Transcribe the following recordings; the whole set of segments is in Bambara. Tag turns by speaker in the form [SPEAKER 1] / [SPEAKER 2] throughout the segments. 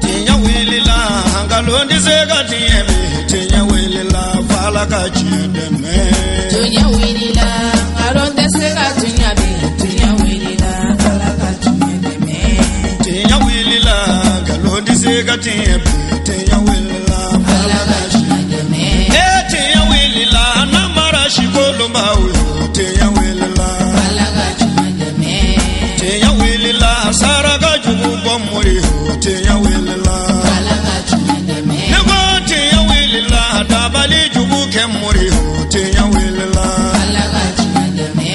[SPEAKER 1] Tiɲɛ wulila, nkalon tɛ se ka tiɲɛ bi. Tiɲɛ wulila, f'Ala ka tiɲɛ dɛmɛ.
[SPEAKER 2] Tiɲɛ wulila, nkalon tɛ se ka tiɲɛ bi. Tiɲɛ wulila, Ala ka tiɲɛ dɛmɛ.
[SPEAKER 1] Tiɲɛ wulila, nkalon tɛ se ka tiɲɛ bi. Tiɲɛ wulila,
[SPEAKER 2] Ala ka tiɲɛ dɛmɛ.
[SPEAKER 1] E tiɲɛ wulila, namara si kolonbaw yo. Tiɲɛ wulila,
[SPEAKER 2] Ala ka tiɲɛ dɛmɛ.
[SPEAKER 1] Tiɲɛ wulila, saraka jugu bɔ mori yo. Tiɲɛ wulila,
[SPEAKER 2] Ala ka tiɲɛ dɛmɛ.
[SPEAKER 1] Ne ko tiɲɛ wulila, dabali jugu kɛ mori yo. Tiɲɛ wulila,
[SPEAKER 2] Ala ka tiɲɛ dɛmɛ.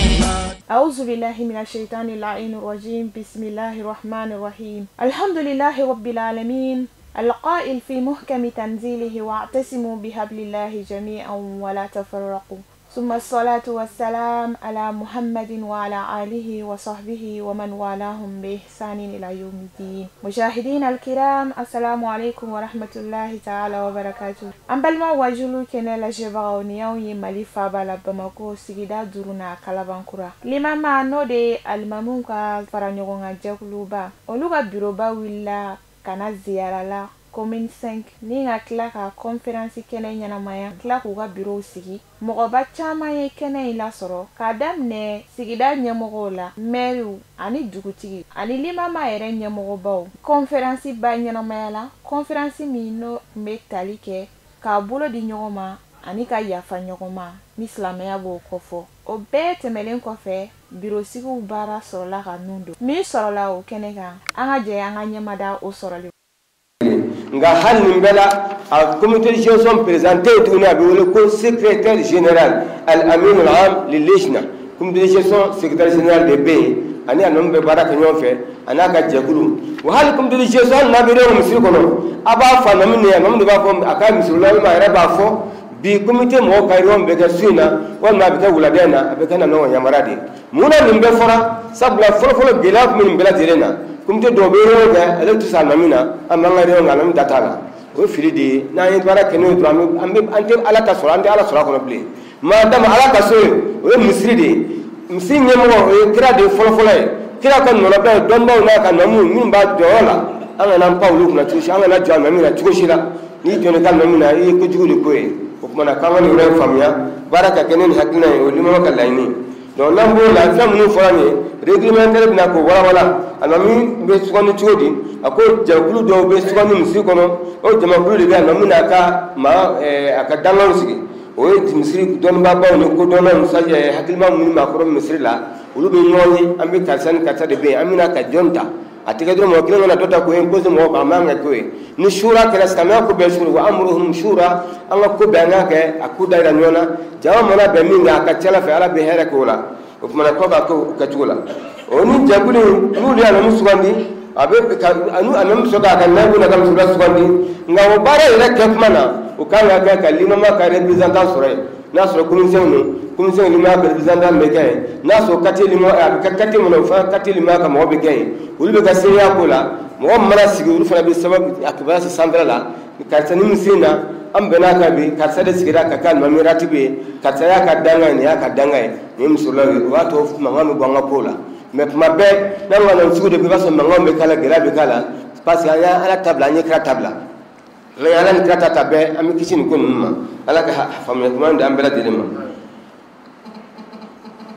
[SPEAKER 3] أعوذ بالله من الشيطان اللعين الرجيم. بسم الله الرحمن الرحيم. الحمد لله رب العالمين القائل في محكم تنزيله: واعتصموا بحبل الله جميعا ولا تفرقوا. ثم الصلاة والسلام على محمد وعلى آله وصحبه ومن والاهم بإحسان إلى يوم الدين. مشاهدينا الكرام، السلام عليكم ورحمة الله تعالى وبركاته. An balima wajulu kɛnɛ lajɛbagaw, ni y'anw ye Mali faaba la, Bamako, sigida duurunan, Kalabankura. Limama, n'o de ye alimamuw ka fara ɲɔgɔn kan jɛkuluba, olu ka biroba wulila ka na ziyara la commune 5, ni ka tila ka conférence kɛnɛ ɲɛnamaya, tila k'u ka bureau sigi. Mɔgɔba caman ye kɛnɛ in lasɔrɔ, k'a daminɛ sigida ɲɛmɔgɔw la, mɛriw ani dugutigi ani limama yɛrɛ ɲɛmɔgɔbaw. Conférence ba ɲɛnamaya la, conférence min n'o tun bɛ tali kɛ k'a bolo di ɲɔgɔn ma ani ka yafa ɲɔgɔn ma, ni silamɛya b'o kɔfɔ. O bɛɛ tɛmɛlen kɔfɛ, birosigiw baara sɔrɔla ka nun don. Min sɔrɔla o kɛnɛ kan, an ka jɛ an ka ɲɛmada o sɔrɔli.
[SPEAKER 4] Nka hali nin bɛɛ la, a comité de gestion président tɛ yen tuguni, a bɛ wele ko secrétaire général, al amin al am lilejna. Comité de gestion secrétaire général de bɛ yen, ani a bɛ baara kɛ ɲɔgɔn fɛ, a n'a ka jɛkulu. Wa hali comité de gestion, hali n'a bɛ réunion misiri kɔnɔ, a b'a fɔ alimami ni alimami de b'a fɔ a ka misiri la, walima a yɛrɛ b'a fɔ bi comité mɔgɔw ka réunion bɛ kɛ su in na, walima a bɛ kɛ wulada in na, a bɛ kɛ na ɲɔgɔn yamaruya de ye. Mun na nin bɛɛ fɔra? Sabula fɔlɔfɔlɔ, gɛlɛya tun bɛ nin bɛɛ lajɛlen na. Comité dɔw bɛ réunion kɛ, ale tɛ se alimami na, an b'an ka réunion kɛ, alimami da t'a la. O ye fili de ye. N'an ye baara kɛ n'o ye dɔrɔn, an bɛ an tɛ Ala ta sɔrɔ, an tɛ Ala sɔrɔ a kɔnɔ bilen. Maa dama Ala ka so ye, o ye misiri de ye. Misiri ɲɛmɔgɔ, o ye kira de ye fɔlɔfɔlɔ ye. Kira ka nɔnɔbila ye dɔnbaaw n'a ka namu minnu b'a jɔyɔrɔ la, an kana an pan olu kunna cogo si, an kana jɔ alimami na cogo si la. N'i jɔnna i ka alimami na, i ye kojugu de ko ye. O tuma na, k'an ka nin yɔrɔ in faamuya, baara ka kɛ ne ni hakilina ye, o ye limama ka laɲini. Donc n'an b'o la, fɛn minnu fɔra nin ye, réglementaire bɛna k'o walawala. Alimami bɛ sugandi cogo di? A ko jɛkulu dɔw bɛ sugandi misiri kɔnɔ, o jamakulu de bɛ alimami n'a ka maa a ka danganw sigi. O ye misiri dɔnnibaabaw ni kodɔnnaw, hakilima minnu maakɔrɔ misiri la, olu bɛ ɲɔgɔn ye. An bɛ karisa ni karisa de bɛ yen, an bɛna ka jɔn ta. A tɛ kɛ dɔrɔn mɔgɔ kelen kana dɔ ta k'o imposer mɔgɔw kan, a man ka k'o ye. Ni shura kɛra, silamɛya ko bɛɛ shura, wa amruhum shura, an ka ko bɛɛ an k'a kɛ a ko da yira ɲɔgɔn na. Jama mana bɛn min kan, a ka ca ala fɛ Ala bɛ hɛrɛ k'o la. O tuma na, kɔ ka kɛ o kɛcogo la. O ni jɛkulu in, n'olu ye alimami sugandi, a bɛ ka alimami sɔrɔ k'a ka nayibu n'a ka musola sugandi. Nka o baara yɛrɛ kɛ tuma na, o kan ka kɛ ka limama ka représentant sɔrɔ yen. N'a sɔrɔ commune 5 don, commune 5 limama ka représentant bɛ kɛ yen. N'a sɔrɔ quartier lima, a bɛ kɛ quartier min na, o fana quartier limama ka mɔgɔ bɛ kɛ yen. Olu bɛ ka seereya ko la. Mɔgɔ min mana sigi, olu fana bɛ sababu a kibaruya se sanfɛla la. Karisa ni min na an bɛn'a kan bi, karisa de sigira ka kɛ alimami ratibi ye, karisa y'a ka danga ye, nin y'a ka danga ye, nin ye musolaw ye. O b'a to mankan bɛ bɔ an ka ko la. Mɛ tuma bɛɛ n'an ka na sugu de, i b'a sɔrɔ mankan bɛ k'a la, gɛlɛya bɛ k'a la, parce que an y'Ala ta bila, an ye kira ta bila. N'an ye Ala ni kira ta bɛɛ, an bɛ kisi nin ko ninnu ma. Ala ka faamuya ɲuman di an bɛɛ lajɛlen ma.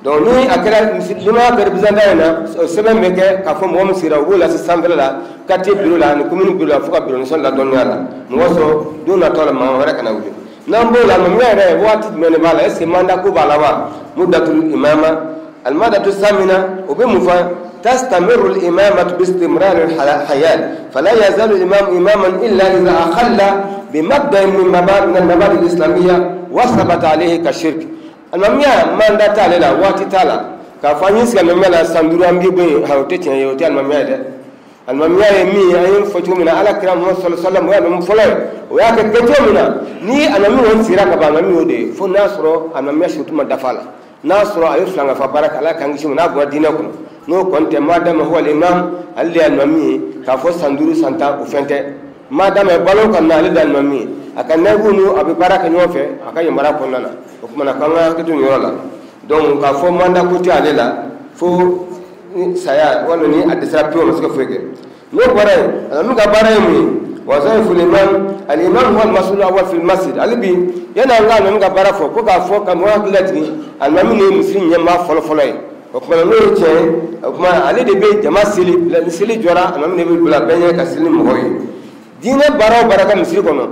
[SPEAKER 4] Donc ni a kɛra limaya ka représentant in na, o sɛbɛn bɛ kɛ k'a fɔ mɔgɔ min sigira, u b'o lase sanfɛla la, quartier bureau la ani commune bureau la, fo ka bureau nisɔn ladɔnniya la. Mɔgɔ sɔrɔ don natɔ la, mankan wɛrɛ kana wuli. N'an b'o la, alimamiya yɛrɛ, waati jumɛn de b'a la? Est ce que mandat ko b'a la wa? Muddatul imama, almadatu samina, o bɛ mun fɔ? تستمر الإمامة باستمرار الحياة، فلا يزال الإمام إماما إلا إذا أخل بمبدأ من المبادئ الإسلامية وثبت عليه كالشرك. Alimamiya mandat t'ale la, waati t'a la. K'a fɔ an ye sigi alimamiya la san 5, an b'i bɔ yen, o tɛ tiɲɛ ye, o tɛ alimamiya ye dɛ. Alimamiya ye min ye, an ye fɔ cogo min na, Ala kira Muhamadu sallallahu alaihi wa sallam, o ye alimami fɔlɔ ye, o y'a kɛ kɛ cogo min na. Ni alimami kɔni sigira ka ban, alimami y'o de ye, fo n'a sɔrɔ alimamiya sutu ma dafa la, n'a sɔrɔ a ye filankafa baara kɛ, Ala k'an kisi o ma, n'a bɔra diinɛ kɔnɔ, n'o kɔni tɛ. Maa dama huwa al-imam, ale de ye alimami ye. K'a fɔ san 5, san 10, o fɛn tɛ. Maa dama balo ka na, ale de ye alimami ye, a ka nayibu n'u a bɛ baara kɛ ɲɔgɔn fɛ a ka yamaruya kɔnɔna na. O tuma na, k'an ka hakili to nin yɔrɔ la. Donc k'a fɔ mandat ko tɛ ale la, fo ni saya walima ni a dɛsɛra pewu a ma se ka foyi kɛ. N'o bɔra yen, alimami ka baara ye mun ye? Wazaifu l'imam, al-imam huwa al-mas'ul awwal fi al-masjid. Hali bi yanni an ka alimami ka baara fɔ, ko k'a fɔ ka mɔgɔ hakili lajigin, alimami de ye misiri ɲɛmaa fɔlɔ-fɔlɔ ye. O tuma n'o ye tiɲɛ ye, o tuma ale de bɛ jama seli, ni seli jɔra alimami de bɛ bila bɛɛ ɲɛ ka seli ni mɔgɔw ye. Diinɛ baara o baara ka misiri kɔnɔ,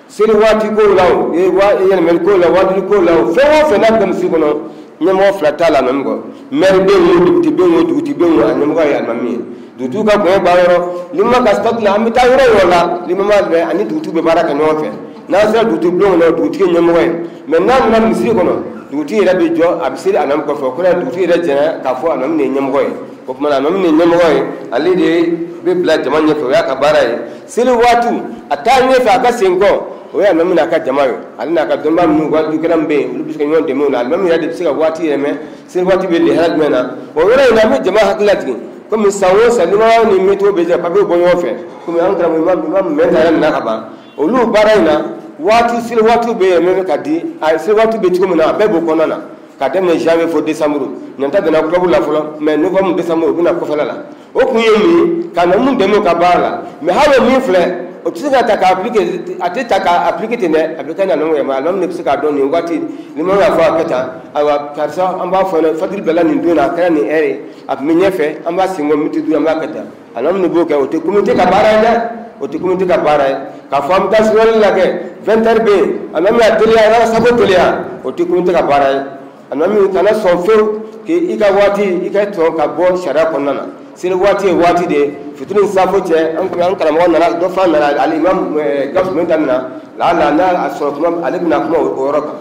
[SPEAKER 4] seli waati kow la o, yɛlɛmali kow la, waajuli kow la o, fɛn o fɛn n'a bɛ kɛ misiri kɔnɔ, ɲɛmɔgɔ fila t'a la alimami kɔ. Maire bɛ yen o, député bɛ yen o, dugutigi bɛ yen o, a ɲɛmɔgɔ ye alimami ye. Dugutigiw ka bonya b'a yɔrɔ, limama ka statut la, an bɛ taa yɔrɔ o yɔrɔ la, limama bɛ ani dugutigiw bɛ baara kɛ ɲɔgɔn fɛ. N'an sera dugutigi bulon kɔnɔ, dugutigi ye ɲɛmɔgɔ ye. Mais n'a nana misiri kɔnɔ, dugutigi yɛrɛ bɛ jɔ, a bɛ seli alimami kɔfɛ. O kɔrɔ ye dugutigi yɛrɛ jɛnna k'a fɔ alimami de ye ɲɛmɔgɔ ye. O tuma na alimami de ye ɲɛmɔgɔ ye, ale de bɛ bila jama ɲɛfɛ, o y'a ka baara ye. Seli waati, a taa ɲɛfɛ, a ka sen kɔ, o ye alimami n'a ka jama ye. Ale n'a ka dɔnbaa minnu, waajukɛla min bɛ yen, olu bɛ se ka ɲɔgɔn dɛmɛ o la. Alimami yɛrɛ de bɛ se ka waati yɛlɛmɛ, seli waati bɛ lihala jumɛn na. O yɔrɔ in na, an bɛ jama hakili lajigin. Komi san o san limama ni météo bɛ jɛ papiye bɔ ɲɔgɔn fɛ, komi an karamɔgɔ imam Mɛnta yɛrɛ nana ka ban, olu baara in na waati seli waatiw bɛ yɛlɛmɛ ka di, a seli waati bɛ cogo min na a bɛɛ b'o kɔnɔna na, ka daminɛ janvier fo décembre. Nin ta bɛnna octobre la fɔlɔ, mais novembre décembre o bɛna kɔfɛla la. O kun ye mun ye? Ka na mun dɛmɛ u ka baara la. Mais hali o min filɛ, o tɛ se ka ta k'a appliquer, a tɛ ta k'a appliquer ten dɛ, a bɛ kɛ ni alimami yɛrɛ ma. Alimami de bɛ se k'a dɔn nin waati, limami y'a fɔ a kɛ tan, ayiwa karisa an b'a fɔ ɲɛna fajiri bilala nin don na, a kɛra nin heure ye, a tun bɛ ɲɛfɛ, an b'a sen kɔ miniti 5, an b'a kɛ tan. Alimami de b'o kɛ, o tɛ communauté ka baara ye dɛ, o tɛ communauté ka baara ye. K'a fɔ an bɛ taa seli la kɛ 20 heures bɛ yen, alimami y'a teliya, a y'a sago teliya, o tɛ communauté ka baara ye. Alimami kana sɔn fewu k'i ka waati i ka sɔn ka bɔ sariya kɔnɔna na. Seli waati ye waati de ye, fitiri ni safo cɛ, an karamɔgɔ nana, dɔ fana nana, alimami Gawusu Mɛnta nana, laala n'a sɔrɔ kuma, ale bɛna kuma o yɔrɔ kan.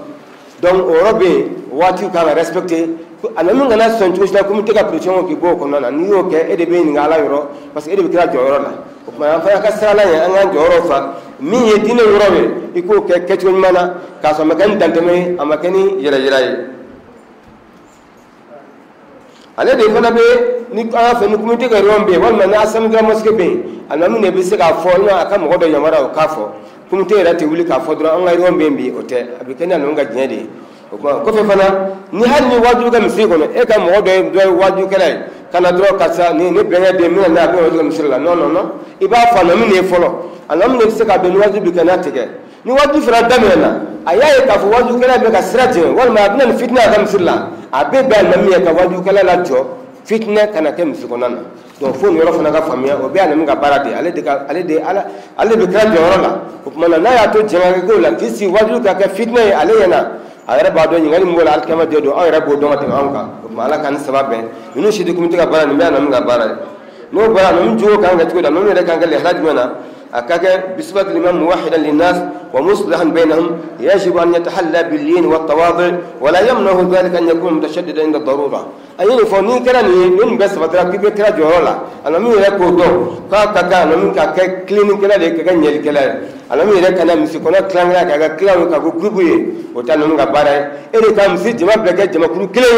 [SPEAKER 4] Donc o yɔrɔ bɛ yen, waati kan ka respecter. Alimami kana sɔn cogo si la communauté ka pression k'i bɔ o kɔnɔna na. N'i y'o kɛ, e de bɛ ɲininka Ala yɔrɔ, parce que e de bɛ kira jɔyɔrɔ la. O tuma an fana ka sira la yen, an k'an jɔyɔrɔ fa. Min ye diinɛ yɔrɔ ye, i k'o kɛ kɛcogo ɲuman na, k'a sɔrɔ a ma kɛ ni dantɛmɛ ye, a ma kɛ ni yɛrɛyira ye. Ale de fana bɛ ni an y'a fɔ ni communauté ka réunion bɛ yen, walima ni assemblée de la mosquée bɛ yen, alimami de bɛ se k'a fɔ, n'a a ka mɔgɔ dɔ yamaruya o k'a fɔ. Communauté yɛrɛ tɛ wuli k'a fɔ dɔrɔn an ka réunion bɛ yen bi, o tɛ, a bɛ kɛ ni alimami ka diɲɛ de ye. O tuma kɔfɛ fana, ni hali ni waajuli kɛ misiri kɔnɔ, e ka mɔgɔ dɔ ye dɔ ye waajukɛla ye, ka na dɔrɔn karisa ni ne bɛnkɛ den min na a bɛ waaju kɛ misiri la, non non non, i b'a fɔ alimami de ye fɔlɔ. Alimami de bɛ se k'a dɔn ni waaju bɛ kɛ n'a tɛ kɛ. Ni waaju fana daminɛna, a y'a ye k'a fɔ waajukɛla bɛ ka sira tigɛ, walima a bɛ na ni fitinɛ a ka misiri la, a bɛ bɛn alimami ye ka waajukɛla lajɔ fitinɛ kana kɛ misiri kɔnɔna na. Donc fo nin yɔrɔ fana ka faamuya, o bɛɛ ye alimami ka baara de ye. Ale de ka, ale de ala, ale de bɛ kira jɔyɔrɔ la. O tuma na n'a y'a to jɛngɛ ko la k'i sigi waaju ka kɛ fitinɛ ye ale ɲɛna, a yɛrɛ b'a dɔn ɲininkali min b'o la alikiyama jɔ don, aw yɛrɛ b'o dɔn ka tɛmɛ anw kan. O tuma Ala k'an ni saba bɛn. Ninnu si tɛ communauté ka baara, nin bɛɛ ye alimami ka baara ye. N'o bɔra, alimami jogo kan ka cogo di? Alimami yɛrɛ kan ka lahala jumɛn na? أكاك بصفة الإمام موحدا للناس ومصلحا بينهم، يجب أن يتحلى باللين والتواضع، ولا يمنعه ذلك أن يكون متشددا عند الضرورة. أي فني كان من بس فترة كبيرة كلا جولا. أنا مين يركض دو. كا كا كا أنا مين كا كلين كلا لك كا نيل كلا. أنا مين يركض أنا مسكونا كلام لا كا كلا وكا جروبي. وتانا مين كبارة. إيه كام مسي جماعة بلك جماعة كل كلا.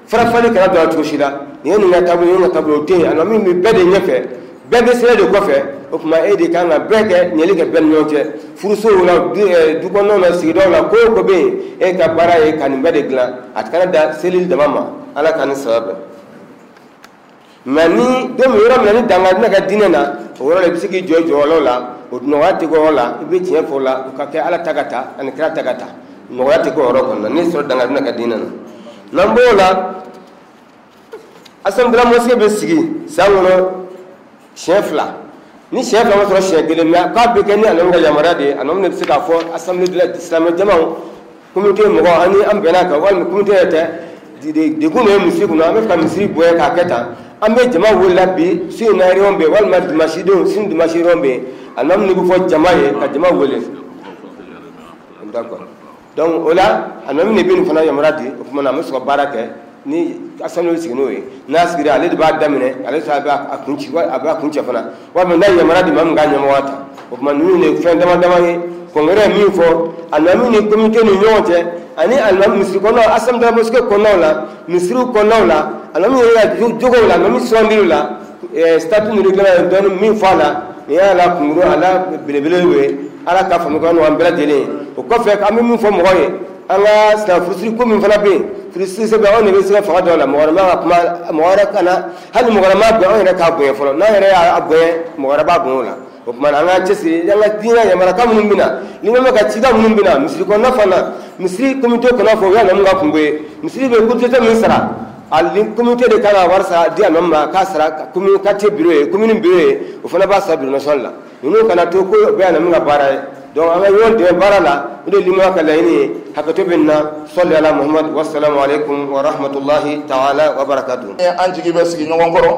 [SPEAKER 4] فرفاني كلا دوا تشيلا. نين نتابع نين نتابع تين. أنا مين بدي نفع. Bɛɛ bɛ sira de kɔfɛ, o tuma e de kan ka bɛɛ kɛ ɲɛli kɛ bɛɛ ni ɲɔgɔn cɛ, furusow la, du kɔnɔnaw la, sigidaw la, ko o ko bɛ yen, e ka baara ye ka nin bɛɛ de dilan, a kana da seli dama ma. Ala ka nin saba bɛn. Mɛ ni don min yɔrɔ min na ni dankari bɛna kɛ diinɛ na, o yɔrɔ la i bɛ se k'i jɔ i jɔyɔrɔ la, o nɔgɔya tɛ k'o yɔrɔ la, i bɛ tiɲɛ fɔ o la, o ka kɛ Ala ta ka ta ani kira ta ka ta, nɔgɔya tɛ k'o yɔrɔ kɔnɔna na, n'i sɔrɔ dankari bɛna kɛ diinɛ na. N'an bɔr'o la, assemblée de la mosquée bɛ sigi san kɔnɔ siɲɛ 2. Ni siɲɛ 2 ma sɔrɔ siɲɛ 1, mais k'a bɛ kɛ ni alimami ka yamaruya de ye. Alimami de bɛ se k'a fɔ assemblée de la silamɛ jamaw, communauté mɔgɔw, ani an bɛnna kan, walima communauté yɛrɛ tɛ, degun dɔ ye misiri kɔnɔ, an bɛ fɛ ka misiri bonya k'a kɛ tan, an bɛ jama wele la bi, su in na réunion bɛ yen, walima dimanche don, sini dimanche réunion bɛ yen, alimami de bɛ fɔ jama ye ka jama wele. D'accord. Donc o la alimami de bɛ nin fana yamaruya di, o tuma na an bɛ sɔrɔ ka baara kɛ ni assemblée bɛ sigi n'o ye. N'a sigira, ale de b'a daminɛ, ale a b'a kun ci, a b'a kun cɛ fana, walima n'a ye yamaruya di maa min k'a ɲɛmɔgɔya ta. O tuma ninnu de ye fɛn dama dama ye. Congrès ye min fɔ alimami ni communauté ni ɲɔgɔn cɛ, ani alimami misiri kɔnɔnaw, assemblée de la mosquée kɔnɔnaw la, misiriw kɔnɔnaw la, alimami yɛrɛ ka jogow la, alimami sugandiliw la, statut ni règlement ye dɔɔni min fɔ a la, nin y'a la kunkolo a la belebele ye. Ala ka faamu ka nɔgɔya an bɛɛ lajɛlen ye. O kɔfɛ an bɛ min fɔ mɔgɔw ye, an ka silamɛ furusiri ko min fana bɛ yen, Furusiri bɛ anw de bɛ se ka fanga dɔw la, mɔgɔ wɛrɛ man ka kuma, mɔgɔ wɛrɛ kana, hali mɔgɔ wɛrɛ m'a bonya, anw yɛrɛ k'a bonya fɔlɔ. N'an yɛrɛ y'a bonya, mɔgɔ wɛrɛ b'a bonya o la. O tuma na an k'an cɛsiri, an ka diinɛ yamarukan minnu bɛ na, limami ka cida minnu bɛ na misiri kɔnɔna fana, misiri comité kɔnɔ fɔ o y'a alimami ka kungo ye. Misiri bɛ comité min sara, ali comité de kan ka wari sara di alimami ma k'a sara commune quartier bureau ye, commune bureau ye, o fana b'a sara bureau national la. Ninnu kana to ko o bɛɛ alimami ka baara ye. Donc an ka ɲɔgɔn dɛmɛ baara la, o de ye limami ka laɲini ye. Hakɛto bɛ nin na. Sɔli ala Muhammad, wasalamu aleykum wa rahmatulahi ta'ala wa barakatuh.
[SPEAKER 5] An jigi bɛ sigi ɲɔgɔn kɔrɔ,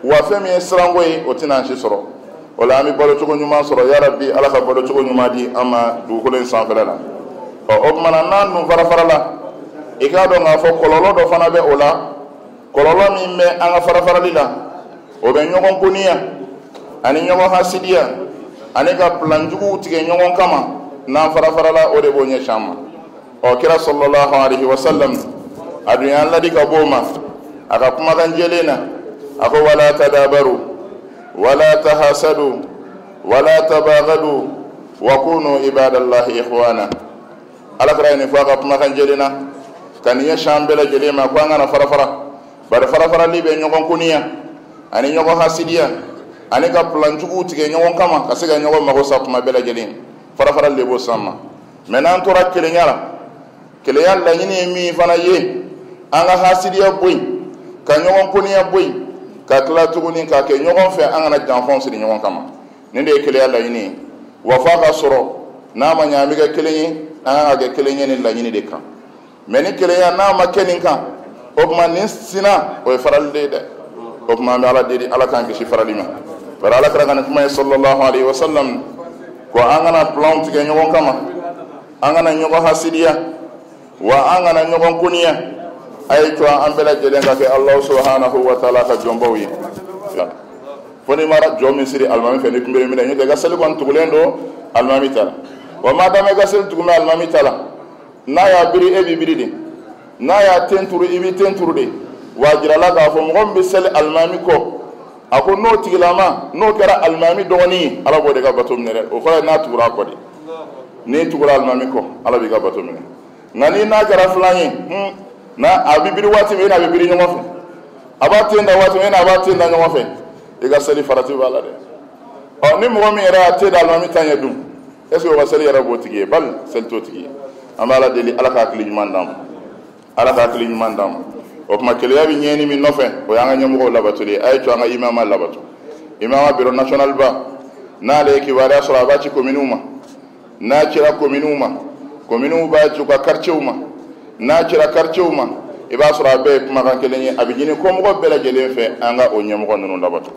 [SPEAKER 5] wa fɛn min ye siranko ye, o tɛna an si sɔrɔ. O la an bɛ balocogo ɲuman sɔrɔ. Yarabi, Ala ka balocogo ɲuman di an ma dugukolo in sanfɛla la. Ɔ, o tuma na n'an dun fara farala, i k'a dɔn k'a fɔ kɔlɔlɔ dɔ fana bɛ o la. Kɔlɔlɔ min bɛ an ka farafarali la, o bɛ ɲɔgɔn koniya ani ɲɔgɔn hasidiya ani ka plan juguw tigɛ ɲɔgɔn kama. N'an farafarala, o de b'o ɲɛsin an ma. Ɔ, kira sallallahu alaihi wa sallam a dun y'an ladi ka bɔ o ma a ka kumakan jɛlen na. A ko wala tadabaru wala tahasadu wala tabagadu wa kunu ibadallahi ikhwana. Ala kira ye nin fɔ a ka kumakan jɛlen na ka nin ɲɛsin an bɛɛ lajɛlen ma, ko an kana farafara, bari farafarali bɛ ɲɔgɔn koniya ani ɲɔgɔn hasidiya ani ka plan juguw tigɛ ɲɔgɔn kama ka se ka ɲɔgɔn mago sa kuma bɛɛ lajɛlen. Farafarali de b'o s'an ma. Mɛ n'an tora kelenya la, kelenya laɲini ye min fana ye, an ka hasidiya bɔ yen, ka ɲɔgɔn koniya bɔ yen, ka tila tuguni k'a kɛ ɲɔgɔn fɛ, an kana janfanw siri ɲɔgɔn kama. Nin de ye kelenya laɲini ye. Wa f'a ka sɔrɔ n'a ma ɲɛ an bɛ kɛ kelen ye, an kan ka kɛ kelen ye nin laɲini de kan. Mɛ ni kelenya n'a ma kɛ nin kan, o tuma nin sina o ye farali de ye dɛ. O tuma an bɛ Ala deli, Ala k'an kisi farali ma. Bari Ala kɛra ka nin kuma ye sallallahu alaihi wa sallam, ko an kana planw tigɛ ɲɔgɔn kama, an kana ɲɔgɔn hasidiya, wa an kana ɲɔgɔn koniya. A ye to an bɛɛ lajɛlen ka kɛ Alahu subahanahu wa taala ka jɔnbaw ye. Fo n'i ma jɔ min siri alimami fɛ ni kunbere minɛ, n'o tɛ i ka seli kɔni tugulen don alimami ta la. Wa maa dama i ka seli tugun bɛ alimami ta la, n'a y'a biri e b'i biri de, n'a y'a ten turu i b'i ten turu de. Wa a jirala k'a fɔ mɔgɔ min bɛ seli alimami kɔ, a ko n'o tigilama n'o kɛra alimami dɔgɔnin ye, Ala b'o de ka bato minɛ dɛ. O kɔrɔ ye n'a tugura a kɔ de. N'i tugura alimami kɔ, Ala b'i ka bato minɛ. Nka ni n'a kɛra filan ye, n'a a bɛ biri waati min, e n'a bɛ biri ɲɔgɔn fɛ, a b'a ten da waati min, e n'a b'a ten da ɲɔgɔn fɛ, i ka seli farati b'a la dɛ. Ɔ, ni mɔgɔ min yɛrɛ y'a ten da alimami ta ɲɛ dun, est ce que o ka seli yɛrɛ b'o tigi ye? Bali seli t'o tigi ye. An bɛ Ala deli, Ala ka hakili ɲuman d'an ma, Ala ka hakili ɲuman d'an ma. O tuma kelenya bɛ ɲɛɲini min nɔfɛ, o y'an ka ɲɛmɔgɔw labatoli ye. A ye to an ka imama labato. Imama bureau national ba, n'ale ye kibaruya sɔrɔ, a b'a ci kominiw ma. N'a cira kominiw ma, kominiw b'a ci u ka quartierw ma. N'a cira quartierw ma, i b'a sɔrɔ a bɛɛ ye kumakan kelen ye. A bɛ ɲini kɔmɔgɔ bɛɛ lajɛlen fɛ an ka o ɲɛmɔgɔ ninnu labato.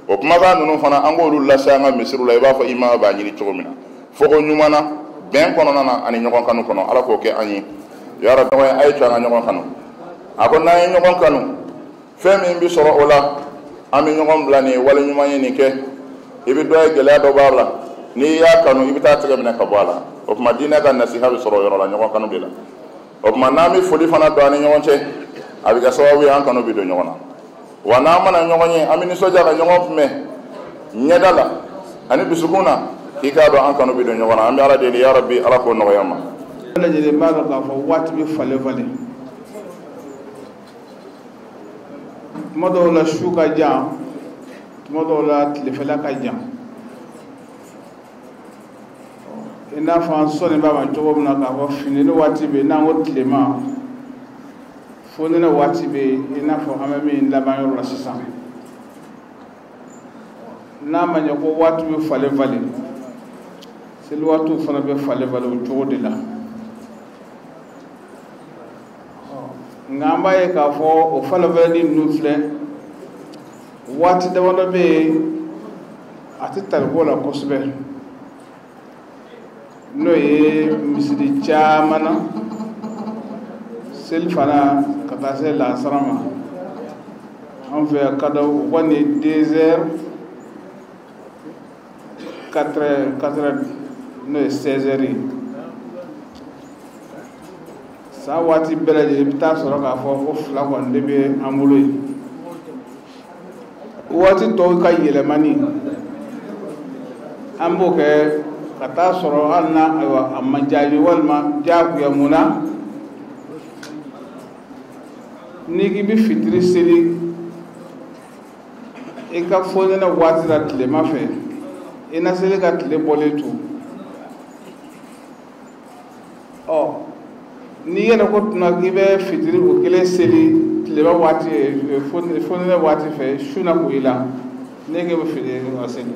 [SPEAKER 5] O kumakan ninnu fana, an k'olu lase an ka misiriw la, i b'a fɔ imama b'a ɲini cogo min na, fɔko ɲuman na, bɛn kɔnɔna na ani ɲɔgɔn kanu kɔnɔ. Ala k'o kɛ an ye. Yarabi, a ye to an ka ɲɔgɔn kanu. A ko n'an ye ɲɔgɔn kanu, fɛn min bɛ sɔrɔ o la, an bɛ ɲɔgɔn bila nin wale ɲuman ye nin kɛ. I bɛ dɔ ye gɛlɛya dɔ b'a la, n'i y'a kanu i bɛ taa tɛgɛ minɛ ka bɔ a la. O tuma diinɛ ka nasiha bɛ sɔrɔ o yɔrɔ la, ɲɔgɔn kanu de la. O tuma n'an bɛ foli fana don an ni ɲɔgɔn cɛ, a bɛ kɛ sababu ye an kanu bɛ don ɲɔgɔn na. Wa n'an mana ɲɔgɔn ye, an bɛ nisɔndiya ka ɲɔgɔn kunbɛn ɲɛda la ani dusukun na, k'i k'a dɔn an kanu bɛ don ɲɔgɔn na. An bɛ Ala deli, yarabi, Ala k'o nɔgɔya an ma.
[SPEAKER 6] Bɛɛ lajɛlen b'a dɔn k'a fɔ waati bɛ falen falen. Tuma dɔw la su ka jan, tuma dɔw la tilefɛla ka jan. I n'a fɔ an sɔnni b'a ma cogo min na k'a fɔ funteni waati bɛ yen, n'an ko tilema, fonɛnɛ waati bɛ yen, i n'a fɔ an bɛ min laban yɔrɔ la sisan. N'a ma ɲɛ ko waati bɛ falen falen, seli waatiw fana bɛ falen falen o cogo de la. Nka an b'a ye k'a fɔ o falen falenni ninnu filɛ, waati damadɔ bɛ yen a tɛ tariko la kosɛbɛ, n'o ye misiri caman na seli fana ka taa se lansara ma. An fɛ yan ka da o kɔni ye deux heures quatre heures, quatre heures n'o ye seize heures ye. San waati bɛɛ lajɛlen i bɛ taa sɔrɔ k'a fɔ ko fila kɔni de bɛ an bolo yen. Waati tɔw ka yɛlɛmani an b'o kɛ ka taa sɔrɔ hali n'a ayiwa a ma jaabi walima diyagoya mun na, N'i k'i bɛ fitiri seli i ka fonɛnɛ waati la tilema fɛ, i na seli ka tile bɔlen to. Ɔ n'i yɛrɛ ko tuma k'i bɛ fitiri o kelen seli tilema waati fonɛnɛ waati fɛ, su na ko i la, n'e k'e bɛ fitiri o seli.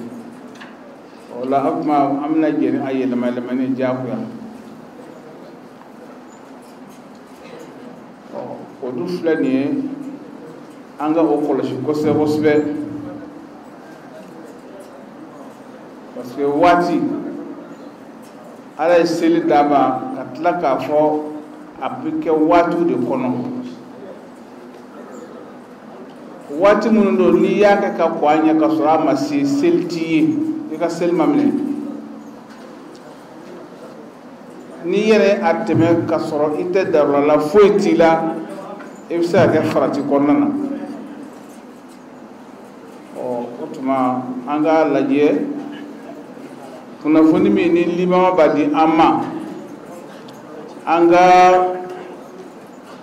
[SPEAKER 6] O la o tuma an bɛna jɛn a yɛlɛma yɛlɛmani diyagoya. Ɔ o dun filɛ nin ye, an ka o kɔlɔsi kosɛbɛ kosɛbɛ, parce que waati Ala ye seli d'a ma ka tila k'a fɔ a bɛ kɛ waatiw de kɔnɔ. Waati minnu don n'i y'a kɛ ka kɔn a ɲɛ ka sɔrɔ a ma se, seli t'i ye, i ka seli ma minɛ. N'i yɛrɛ a tɛmɛ ka sɔrɔ i tɛ darura la, foyi t'i la, i bɛ se ka kɛ farati kɔnɔna na. Ɔ o tuma an k'a lajɛ kunnafoni min ni limama b'a di an ma an ka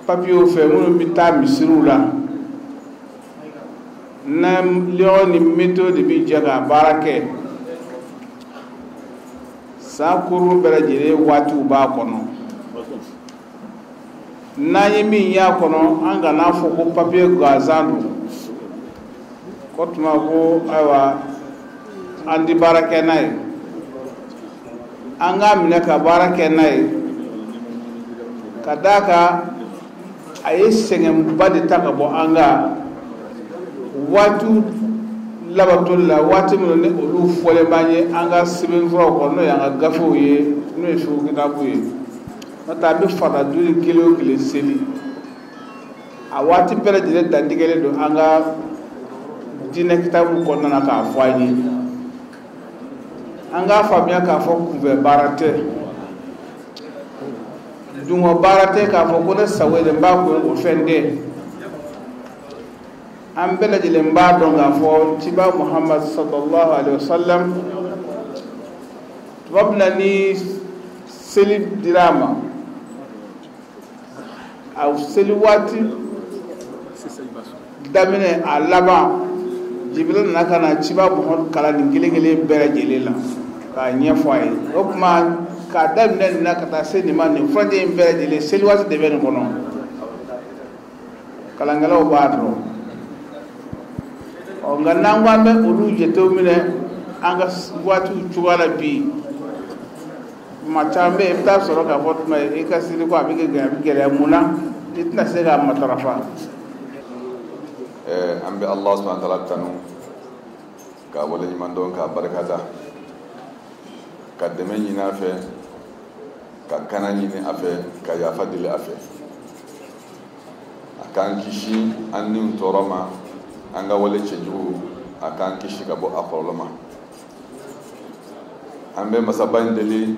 [SPEAKER 6] papiyew fɛ minnu bɛ taa misiriw la, na limama ni météo de bɛ jɛ ka baara kɛ. San kurun bɛɛ lajɛlen waatiw b'a kɔnɔ. N'an ye min y'a kɔnɔ, an kan'a fɔ ko papiye gansan don, ko tuma ko ayiwa an tɛ baara kɛ n'a ye. An k'a minɛ ka baara kɛ n'a ye, ka d'a kan a ye sɛgɛnba de ta ka bɔ an kan waatiw labatoli la, waati minnu ni olu fɔlen b'an ye an ka sɛbɛnfuraw kɔnɔ, n'o y'an ka gafew ye, n'o ye fiqhu kitabu ye. N'o tɛ an bɛ farida duuru kelen o kelen seli, a waati bɛɛ lajɛlen dantigɛlen don an ka diinɛ kitabu kɔnɔna na k'a fɔ an ye. An k'a faamuya k'a fɔ kunfɛ baara tɛ, dungɔ baara tɛ k'a fɔ ko ne sago ye n b'a ko o fɛn tɛ. An bɛɛ lajɛlen b'a dɔn k'a fɔ ciba Muhammad sallallahu alaihi wa sallam, tuma min na ni seli dira a ma, a seli waati daminɛ a laban, Jibiril nana ka na ciba Muhammad kalan nin kelen kelen bɛɛ lajɛlen la k'a ɲɛfɔ a ye. O tuma k'a daminɛ nin na ka taa se nin ma, nin furancɛ in bɛɛ lajɛlen seli waati de bɛ nin kɔnɔ. Kalankɛlaw b'a dɔn. Ɔ nka n'an ko an bɛ olu jatew minɛ an ka waatiw cogoya la bi, maa caman bɛ yen, i bɛ taa sɔrɔ k'a fɔ tuma i ka seli ko a bɛ kɛ gɛlɛya mun na, i tɛna se k'a matarafa.
[SPEAKER 7] An bɛ Allah subhanahu wa ta'ala tanu k'a waleɲuman dɔn, k'a barika da, ka dɛmɛ ɲini a fɛ, ka kana ɲini a fɛ, ka yafa deli a fɛ. A k'an kisi an niw tɔɔrɔ ma, an ka wale cɛjugu a k'an kisi ka bɔ a kɔlɔlɔ ma. An bɛ masaba in deli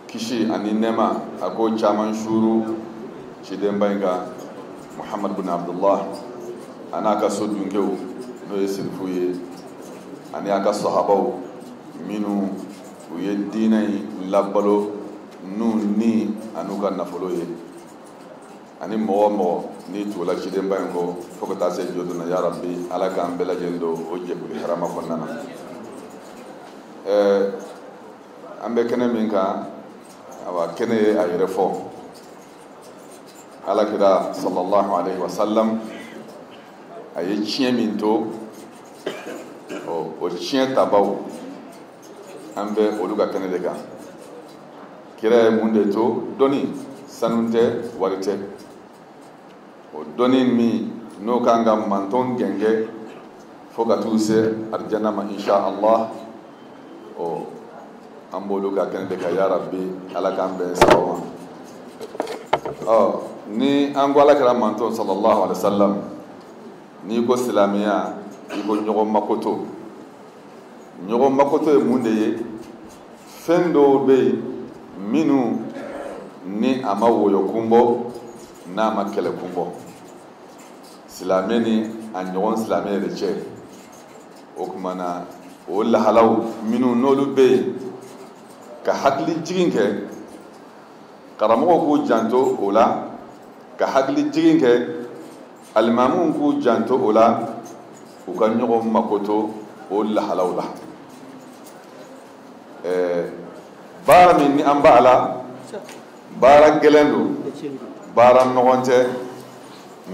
[SPEAKER 7] kisi ani nɛɛma a k'o caman suuru cidenba in kan, Muhammad bin Abdullah, a n'a ka so dunkew n'o ye sirifu ye, ani a ka sahabaw minnu u ye diinɛ in labalo n'u ni an'u ka nafolo ye, ani mɔgɔ o mɔgɔ n'i tugula cidenba in kɔ fo ka taa se jɔ don na, ya Rabbi Ala k'an bɛɛ lajɛlen don o jɛkulu hɛrɛma kɔnɔna na. An bɛ kɛnɛ min kan, awa kɛnɛ ye a yɛrɛ fɔ. Ala kira sallallahu alaihi wa sallam a ye tiɲɛ min to, o tiɲɛ tabaw an bɛ olu ka kɛnɛ de kan. Kira ye mun de to? Dɔnni, sanu tɛ, wari tɛ. O dɔnni min n'o kan ka mantɔn gɛngɛ fo ka t'u se arijana ma insha Allah, ɔ an b'olu ka kɛnɛ de kan, ya Rabbi Ala k'an bɛn sababu ma. Ɔ ni an ko Ala kira mantɔn sallallahu alaihi wa sallam, n'i ko silamɛya, i ko ɲɔgɔn makoto. Ɲɔgɔn makoto ye mun de ye? Fɛn dɔw bɛ yen minnu ni a ma wɔyɔ kun bɔ, n'a ma kɛlɛ kun bɔ, silamɛ ni a ɲɔgɔn silamɛ yɛrɛ cɛ. O tuma na o lahalaw minnu n'olu bɛ yen ka hakili jigin kɛ, karamɔgɔw k'u janto o la, ka hakili jigin kɛ Alimamuw k'u janto o la, u ka ɲɔgɔn makoto o lahalaw la. Baara min ni an b'a la, baara gɛlɛn don, baara nɔgɔn tɛ,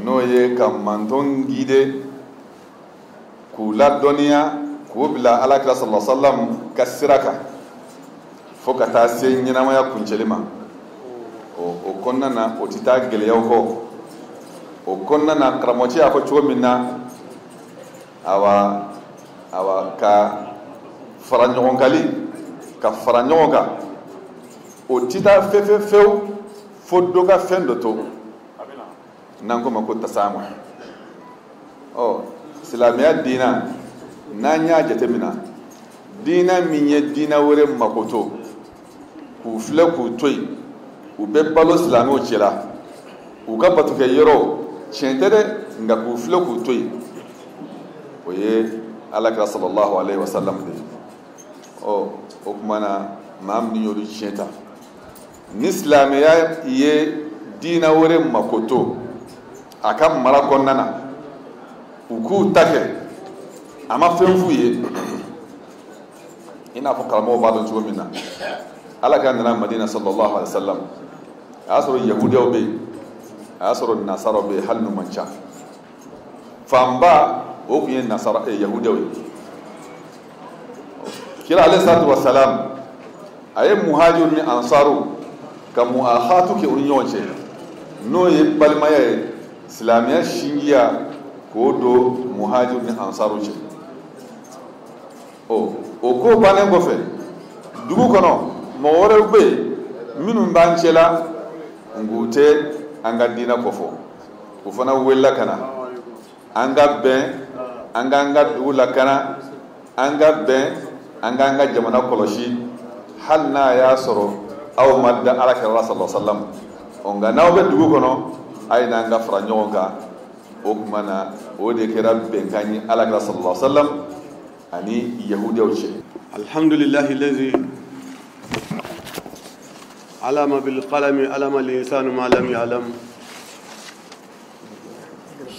[SPEAKER 7] n'o ye ka manton gide k'u ladɔnniya, k'u bila Ala kira sallallahu alaihi wasallam ka sira kan fo ka taa se ɲɛnamaya kuncɛli ma. O kɔnɔna na, o tɛ taa gɛlɛyaw kɔ. O kɔnɔna na, karamɔgɔcɛ y'a fɔ cogo min na, awa ka fara ɲɔgɔn kali, ka fara ɲɔgɔn kan, o tɛ taa fefefewu fo dɔ ka fɛn dɔ to, n'an ko ma ko tasamu. Ɔ silamɛya diina, n'an y'a jateminɛ, diina min ye diina wɛrɛ makoto k'u filɛ k'u to yen, u bɛ balo silamɛw cɛla, u ka batokɛ yɔrɔ tiɲɛ tɛ dɛ, nka k'u filɛ k'u to yen, o ye Ala kira sallallahu alaihi wasallam de ye. Ɔ o tuma na, maa min y'olu tiɲɛ ta, ni silamɛya ye diina wɛrɛ makoto a ka mara kɔnɔna na, u k'u ta kɛ, a ma fɛn f'u ye. I n'a fɔ karamɔgɔw b'a dɔn cogo min na, Ala ka nana Madina sallallahu alaihi wasallam, a y'a sɔrɔ yahudiyaw bɛ yen, a y'a sɔrɔ nasaraw bɛ yen, hali n'u man ca. Fanba o tun ye nasara yahudiyaw ye. Kira alayhi salatu wasalam a ye muhajiru ni ansaru ka muahatu kɛ u ni ɲɔgɔn cɛ, n'o ye balimaya ye, silamɛya sinjiya k'o don muhajiru ni ansaru cɛ. O ko bannen kɔfɛ, dugu kɔnɔ mɔgɔ wɛrɛw bɛ yen minnu b'an cɛla nk'u tɛ an ka diinɛ kɔfɔ, u fana welela ka na an ka bɛn, an k'an ka dugu lakana, an ka bɛn, an k'an ka jamana kɔlɔsi, hali n'a y'a sɔrɔ aw ma da Ala kira la sallallahu alaihi wasallam. Ɔ nka n'aw bɛ dugu kɔnɔ, a ye n'an ka fara ɲɔgɔn kan. O tuma na, o de kɛra bɛnkan ye Ala kira sallallahu alaihi wasallam ani yahudiyaw cɛ.
[SPEAKER 8] Alhamdulillahi allazi alama bil qalami alama al insanu ma lam ya'lam.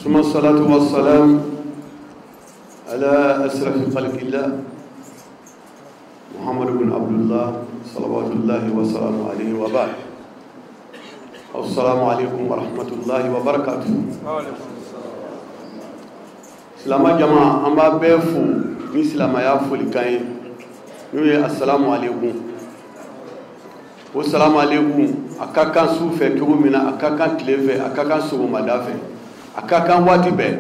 [SPEAKER 8] Summa salatu wassalam ala asrafi khalqillah Muhammad ibn Abdullah salawatullahi wa salamu alayhi wa ba'd. Assalamu alaikum wa rahmatullahi wa barakatuh. Silama jama, an b'a bɛɛ fo ni silamɛya folikan ye, n'o ye assalamu alaikum. O salamu alaikum, a ka kan su fɛ cogo min na, a ka kan tile fɛ, a ka kan sɔgɔmada fɛ, a ka kan waati bɛɛ.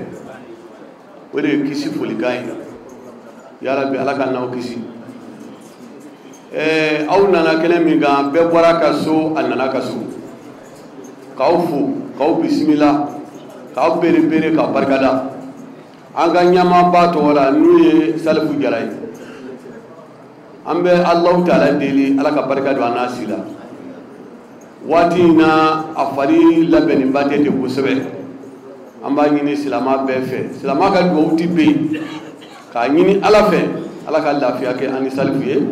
[SPEAKER 8] O de ye kisi folikan ye. Yarabi, Ala ka n'aw kisi. Aw nana kɛnɛ min kan, bɛɛ bɔra ka so, a nana ka so. K'aw fo, k'aw bisimila, k'aw berebere, k'aw barikada. An ka ɲɛmaaba tɔgɔ la, n'o ye Salifu Jara ye. An bɛ Alahu taala deli, Ala ka barika don an n'a si la. Waati in na, a fari labɛnnenba tɛ ten kosɛbɛ. An b'a ɲini silamɛ bɛɛ fɛ, silamɛ ka dugawu ti bɛ yen, k'a ɲini Ala fɛ, Ala ka lafiya kɛ an ni Salifu ye,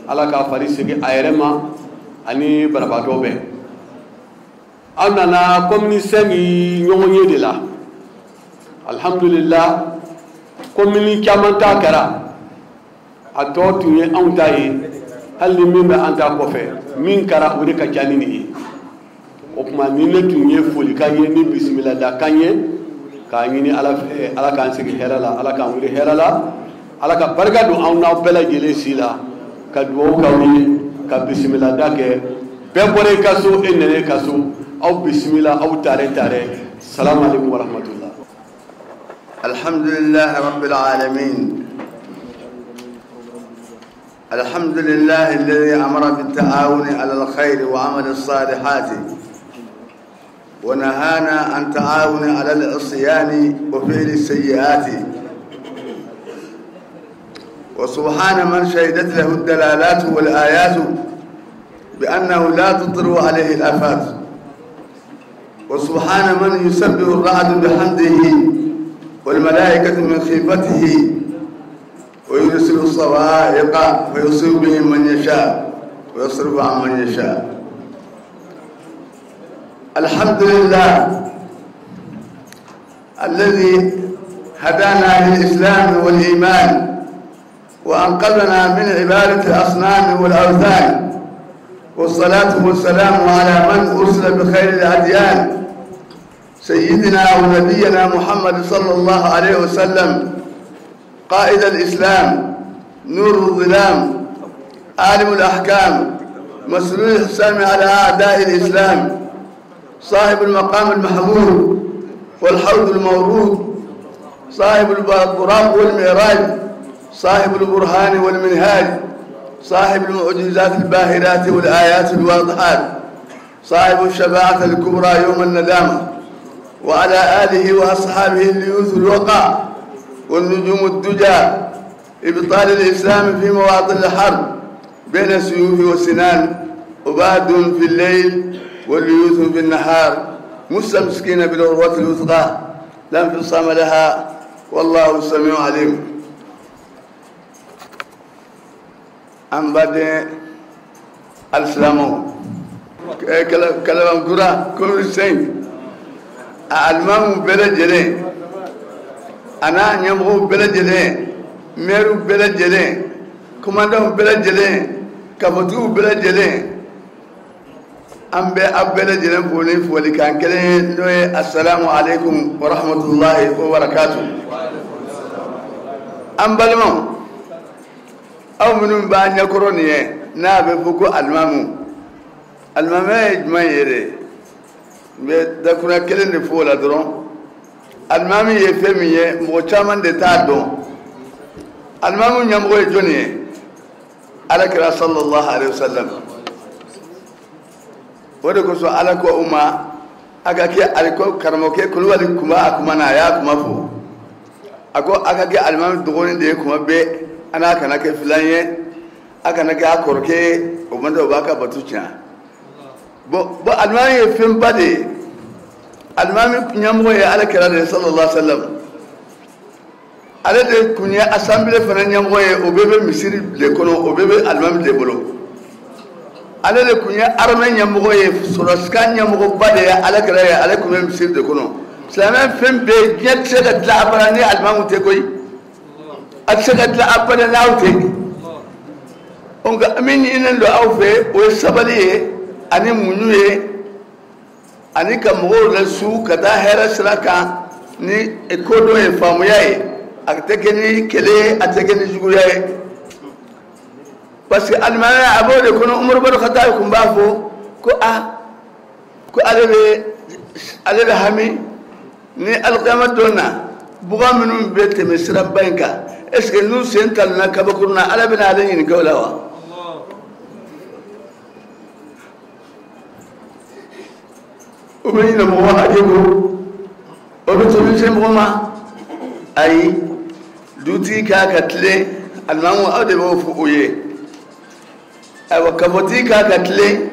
[SPEAKER 8] Ala k'a fari segin a yɛrɛ ma ani banabaatɔ bɛɛ. An nana commune 5 ɲɔgɔn ye de la. Alhamdulillah, commune caman ta kɛra, a tɔ tun ye anw ta ye, hali ni min bɛ an ta kɔfɛ, min kɛra o de ka ca ni nin ye. O tuma, ni ne tun ye folikan ye ni bisimiladakan ye, k'a ɲini Ala fɛ, Ala k'an sigi hɛrɛ la, Ala k'an wuli hɛrɛ la, Ala ka barika don anw n'aw bɛɛ lajɛlen si la, ka dugawu k'aw ye, ka bisimilada kɛ. Bɛɛ bɔra i ka so, e nana i ka so, aw bisimila, aw tare tare. Salamu alaikum wa rahmatullah.
[SPEAKER 9] الحمد لله رب العالمين، الحمد لله الذي أمر بالتعاون على الخير وعمل الصالحات، ونهانا عن تعاون على العصيان وفعل السيئات. وسبحان من شهدت له الدلالات والآيات بأنه لا تطر عليه الآفات، وسبحان من يسبح الرعد بحمده والملائكة من خيفته ويرسل الصواعق فيصيب بهم من يشاء ويصرف عن من يشاء. الحمد لله الذي هدانا للإسلام والإيمان وأنقذنا من عبادة الأصنام والأوثان، والصلاة والسلام على من أرسل بخير الأديان، سيدنا ونبينا محمد صلى الله عليه وسلم، قائد الإسلام، نور الظلام، عالم الأحكام، مسلول الحسام على أعداء الإسلام، صاحب المقام المحمود والحوض المورود، صاحب البراق والمعراج، صاحب البرهان والمنهاج، صاحب المعجزات الباهرات والآيات الواضحات، صاحب الشفاعة الكبرى يوم الندامة، وعلى آله وأصحابه الليوث الوقع والنجوم الدجى، إبطال الإسلام في مواطن الحرب بين السيوف والسنان، عباد في الليل والليوث في النهار، مستمسكين بالعروة الوثقى لا انفصام لها، والله السميع العليم. An baden alisilamɛw, Kalabankura commune 5, a alimamuw bɛɛ lajɛlen a n'a ɲɛmɔgɔw bɛɛ lajɛlen, mɛriw bɛɛ lajɛlen, commandantw bɛɛ lajɛlen, kafotigiw bɛɛ lajɛlen, an bɛ aw bɛɛ lajɛlen fo ni folikan kelen ye, n'o ye asalamu aleykum wa rahmatulahi wa barakatu. An balimaw, aw minnu b'a ɲɛkɔrɔ nin ye, n'a bɛ fɔ ko alimamu, alimamiya ye jumɛn ye dɛ? N bɛ dakurunya kelen de fɔ o la dɔrɔn. Alimami ye fɛn min ye, mɔgɔ caman de t'a dɔn. Alimamu ɲɛmɔgɔ ye jɔnni ye? Ala kira sallallahu alaihi wa sallam. O de kosɔn Ala ko u ma, a ka kɛ aliko karamɔgɔkɛ Kulubali kuma a kuma na, a y'a kuma fɔ. A ko a ka kɛ alimami dɔgɔnin de ye kuma bɛɛ, a n'a kana kɛ filan ye, a kana kɛ a kɔrɔkɛ ye, o man tɛ o b'a ka bato tiɲɛ. Bon, alimami ye fɛnba de ye. Alimami ɲɛmɔgɔ ye Ala kira de ye sallallahu alaihi wa sallam. Ale de kun ye assemblée fana ɲɛmɔgɔ ye, o bɛɛ bɛ misiri de kɔnɔ, o bɛɛ bɛ alimami de bolo. Ale de kun ye armée ɲɛmɔgɔ ye, sɔrɔsikan ɲɛmɔgɔba de ye Ala kira ye, ale kun bɛ misiri de kɔnɔ. Silamɛ fɛn bɛɛ, diɲɛ tɛ se ka dilan abada ni alimamu tɛ koyi. A tɛ se ka dilan abada n'aw tɛ. Nka min ɲininen don aw fɛ, o ye sabali ye ani muɲu ye, ani ka mɔgɔw lasu ka taa hɛrɛ sira kan ni kodɔn ye, faamuya ye. A tɛ kɛ ni kɛlɛ ye, a tɛ kɛ ni juguya ye. Parce que alimamiya a b'o de kɔnɔ. Umaru baro Khattab kun b'a fɔ ko a ko ale bɛ hami ni alikiyama don na, bugan minnu bɛ tɛmɛ siraba in kan, est ce que n'u sen talonna kabakurun na, Ala bɛna ale ɲininka o la wa? O bɛ ɲinɛ mɔgɔ hakɛ kɔ, o bɛ tɔnɔ se mɔgɔ ma. Ayi, dutigi k'a ka tilen, alimamu aw de b'o fɔ o ye. Ayiwa, kafotigi k'a ka tilen,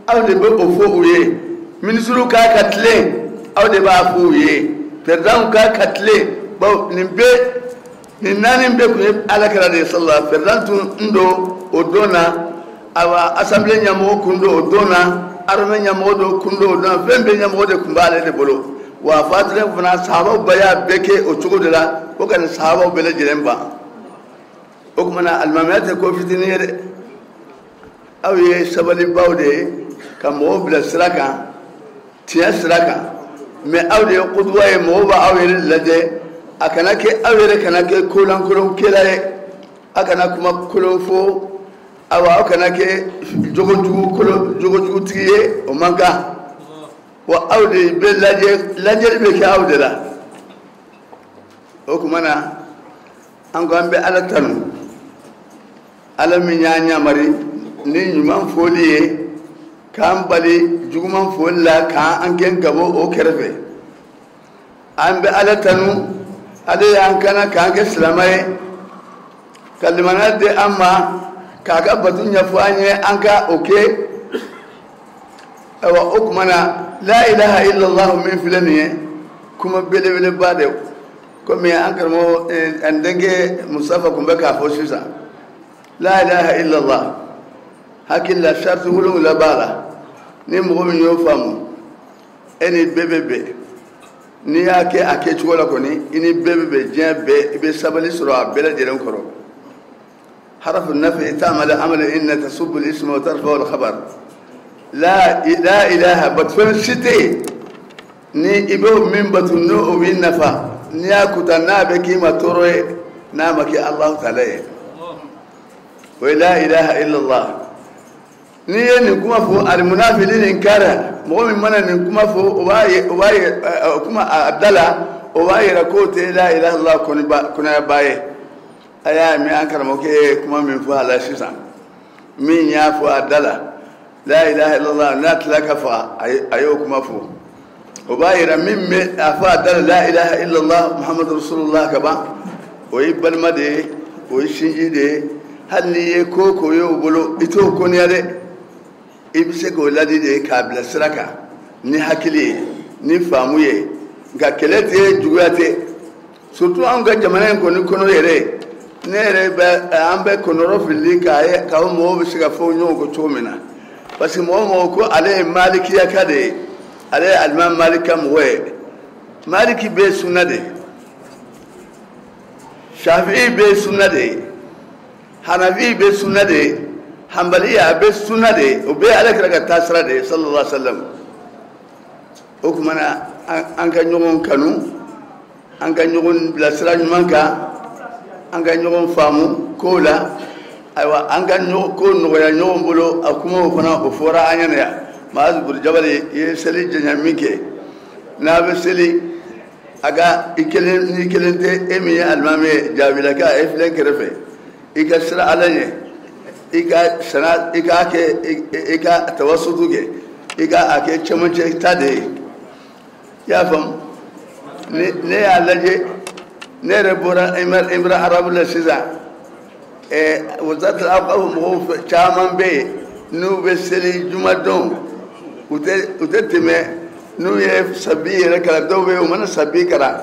[SPEAKER 9] aw de bɛ o fɔ u ye. Minisiriw k'a ka tilen, aw de b'a fɔ u ye. Pɛrɛdanw k'a ka tilen, bawo nin bɛɛ, nin naani bɛɛ kun ye Ala kira de ye sallallahu. Pɛrɛdan tun don o don na, ayiwa assemblée ɲɛmɔgɔ kun don o don na, armée ɲɛmɔgɔ dɔ kun don o don na, fɛn bɛɛ ɲɛmɔgɔ de kun b'ale de bolo. Wa a fatulen fana, sahabaw bɛɛ y'a bɛɛ kɛ o cogo de la, ko ka nin sahabaw bɛɛ lajɛlen ban. O tuma na alimamiya tɛ ko fitinin ye dɛ. Aw ye sabalibaw de ye ka mɔgɔw bila sira kan, tiɲɛ sira kan. Mɛ aw de ye kutuba ye, mɔgɔw b'aw yɛrɛ lajɛ. A kana kɛ aw yɛrɛ kana kɛ kolankolonkɛla ye, a kana kuma kolon fɔ, awa aw kana kɛ jogojugutigi ye, o man kan. Wa aw de bɛ lajɛ, lajɛli bɛ kɛ aw de la. O tuma na an ko an bɛ Ala tanu, Ala min y'an yamari ni ɲuman fɔli ye, k'an bali juguman fɔli la, k'an gɛn ka bɔ o kɛrɛfɛ. An bɛ Ala tanu, ale y'an kana k'an kɛ silamɛ ye, ka limaniya di an ma, k'a ka bato ɲɛfɔ an ye, an ka o kɛ. Ayiwa, o tuma na la ilaha illallah min filɛ nin ye, kuma belebeleba de. Komi an karamɔgɔ, an denkɛ Mustafa kun bɛ k'a fɔ sisan, la ilaha illallah, hakili la sariti 7 b'a la. Ni mɔgɔ min y'o faamu, e ni bɛɛ bɛ bɛn. N'i y'a kɛ a kɛcogo la kɔni, i ni bɛɛ bɛ bɛn diɲɛ bɛɛ, i bɛ sabali sɔrɔ a bɛɛ lajɛlen kɔrɔ. Harafu nafi ta'mal amal inna tasubbu al-isma wa tarfa'u al-khabar. La ilaha batfɛn si tɛ yen ni i b'o min bato n'o b'i nafa, n'i y'a kuta n'a bɛ k'i ma tɔɔrɔ ye, n'a ma kɛ Alahu taala ye. O ye la ilaha illallah. N'i ye nin kuma fɔ alimunafili nin kara, mɔgɔ min mana nin kuma fɔ o b'a ye o kuma a da la, o b'a yira k'o tɛ la ilaha illallah kɔnɔyaba ye. A y'a mɛn an karamɔgɔkɛ ye kuma min fɔ a la sisan, min y'a fɔ a da la la ilaha illallah n'a tila ka faga, a y'o kuma fɔ. O b'a yira min bɛ a fɔ a da la la ilaha illallah muhammadu rasulullah ka ban, o ye balima de ye, o ye sinji de ye. Hali n'i ye ko o ko ye o bolo, i t'o kɔniya dɛ, i bɛ se k'o ladi de k'a bila sira kan ni hakili ye, ni faamu ye. Nka kɛlɛ tɛ, juguya tɛ, surtout anw ka jamana in kɔni kɔnɔ yɛrɛ. Ne yɛrɛ bɛ an bɛ kɔnɔrɔ fili k'a ye k'a fɔ mɔgɔw bɛ se ka fɔ ɲɔgɔn kɔ cogo min na, parce que mɔgɔ o mɔgɔ ko ale ye malikiyaka de ye, ale ye alimami maliki ka mɔgɔ ye. Maliki bɛ sunna de ye, shafi'i bɛ sunna de ye, hanafi bɛ sunna de ye, hanbaliya bɛ sunna de ye, o bɛɛ ye ala kira ka taasira de ye sallallahu alaihi wa sallam. O tuma na an ka ɲɔgɔn kanu, an ka ɲɔgɔn bilasira ɲuman kan, an ka ɲɔgɔn faamu kow la. Ayiwa, an ka ko nɔgɔya ɲɔgɔn bolo. A kumaw fana o fɔra an ɲɛna yan. Maazu Burujabali ye seli janya min kɛ, n'a bɛ seli a ka i kelen n'i kelen tɛ, e min ye alimami ye, jaabilaka e filɛ kɛrɛfɛ, i ka siran ala ɲɛ, i ka sana, i k'a kɛ, i ka tawasutu kɛ, i ka a kɛ cɛmancɛ ta de ye. I y'a faamu? Ne y'a lajɛ, ne yɛrɛ bɔra Imra arabu la sisan. Wazatul awqaf mɔgɔw caman bɛ yen n'u bɛ seli jumadon, u tɛ tɛmɛ, n'u ye sabi yɛrɛ kalan, dɔw bɛ yen u mana sabi kalan,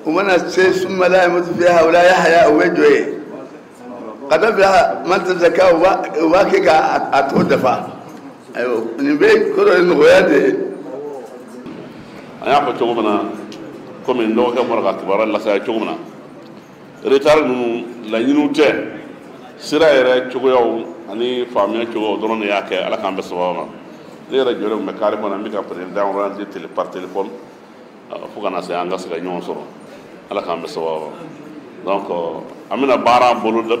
[SPEAKER 9] u mana se summa la yamutu fiha wala yahya, u bɛ jɔ yen. Ka da bila man tazakka, u b'a kɛ k'a tɔ dafa. Ayiwa, nin bɛɛ kɔrɔ ye nɔgɔya de ye.
[SPEAKER 5] An y'a fɔ cogo min na, komi n dɔgɔkɛ bɔra ka kibaruya lase cogo min na, retard ninnu laɲiniw tɛ, sira yɛrɛ cogoyaw ani faamuya cogoyaw dɔrɔn de y'a kɛ. Ala k'an bɛɛ sababu ma. Ne yɛrɛ jɔlen tun bɛ carré kɔnɔ, n bɛ ka président orienté par téléphone fo ka na se an ka se ka ɲɔgɔn sɔrɔ. Ala k'an bɛɛ sababu ma. Donc an bɛna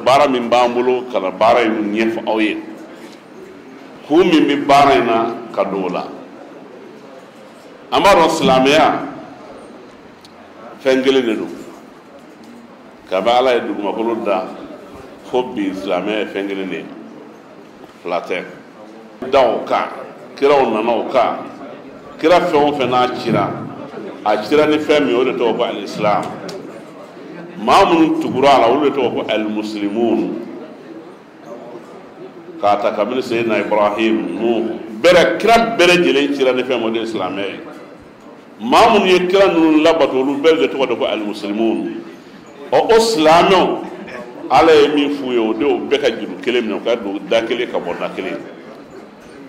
[SPEAKER 5] baara min b'an bolo ka na baara in ɲɛfɔ aw ye, kun min bɛ baara in na ka don o la. An b'a dɔn silamɛya fɛn kelen de don. Kabi ala ye dugumakolo da fo bi, silamɛya ye fɛn kelen de ye, fila tɛ. Da o kan, kiraw nana o kan, kira fɛn o fɛn n'a cira, a cira ni fɛn min ye, o de tɔgɔ ko alisilam. Maa minnu tugura a la, olu de tɔgɔ ko alimusilimun. K'a ta kabini Seyidina Ibrahim, Nuhu, bɛrɛ kira bɛɛ lajɛlen cira ni fɛn min ye, o de ye silamɛya ye. Maa minnu ye kira ninnu labato, olu bɛɛ de tɔgɔ de ko alimusilimun. Ɔ o silamɛw, ala ye min f'u ye, o de y'o bɛɛ ka juru kelen minɛ, u ka don da kelen ka bɔ da kelen.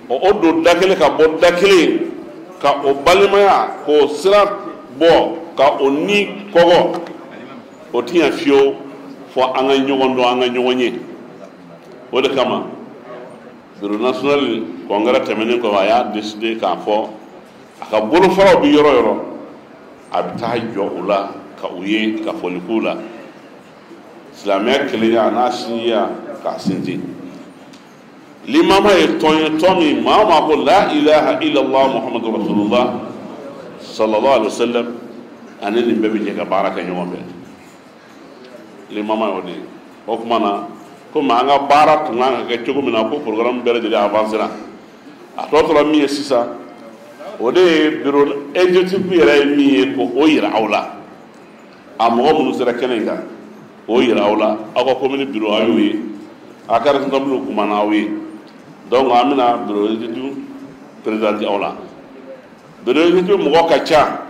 [SPEAKER 5] Ɔ o don da kelen ka bɔ da kelen, ka o balimaya k'o sira bɔ, ka o ni kɔgɔ, o ti ɲɛ fiyewu fɔ an ka ɲɔgɔn dɔn, an ka ɲɔgɔn ye. O de kama bureau national congrès tɛmɛnen kɔfɛ, a y'a décidé k'a fɔ a ka bolofaraw bɛ yɔrɔ yɔrɔ, a bɛ taa jɔ o la ka u ye, ka foli k'u la, silamɛya kelenya n'a sinjiya k'a sinsin. Limama ye tɔn ye, tɔn min maa o maa ko la ilaha illallah muhammadu rasulullah sallallahu alaihi wa sallam, ani nin bɛɛ bɛ jɛ ka baara kɛ ɲɔgɔn fɛ. Limama y'o de ye. O tuma na, komi an ka baara tun kan ka kɛ cogo min na, ko programme bɛɛ lajɛlen avancera, a tɔ tora min ye sisan, o de ye bureau exécutif yɛrɛ ye min ye, k'o yira aw la. A mɔgɔ minnu sera kɛnɛ in kan, k'o yira aw la. Aw ka commune bureau a y'o ye, a ka responsable kumana aw ye. Donc an bɛna bureau exécutif présenter aw la. Bureau exécutif mɔgɔ ka ca,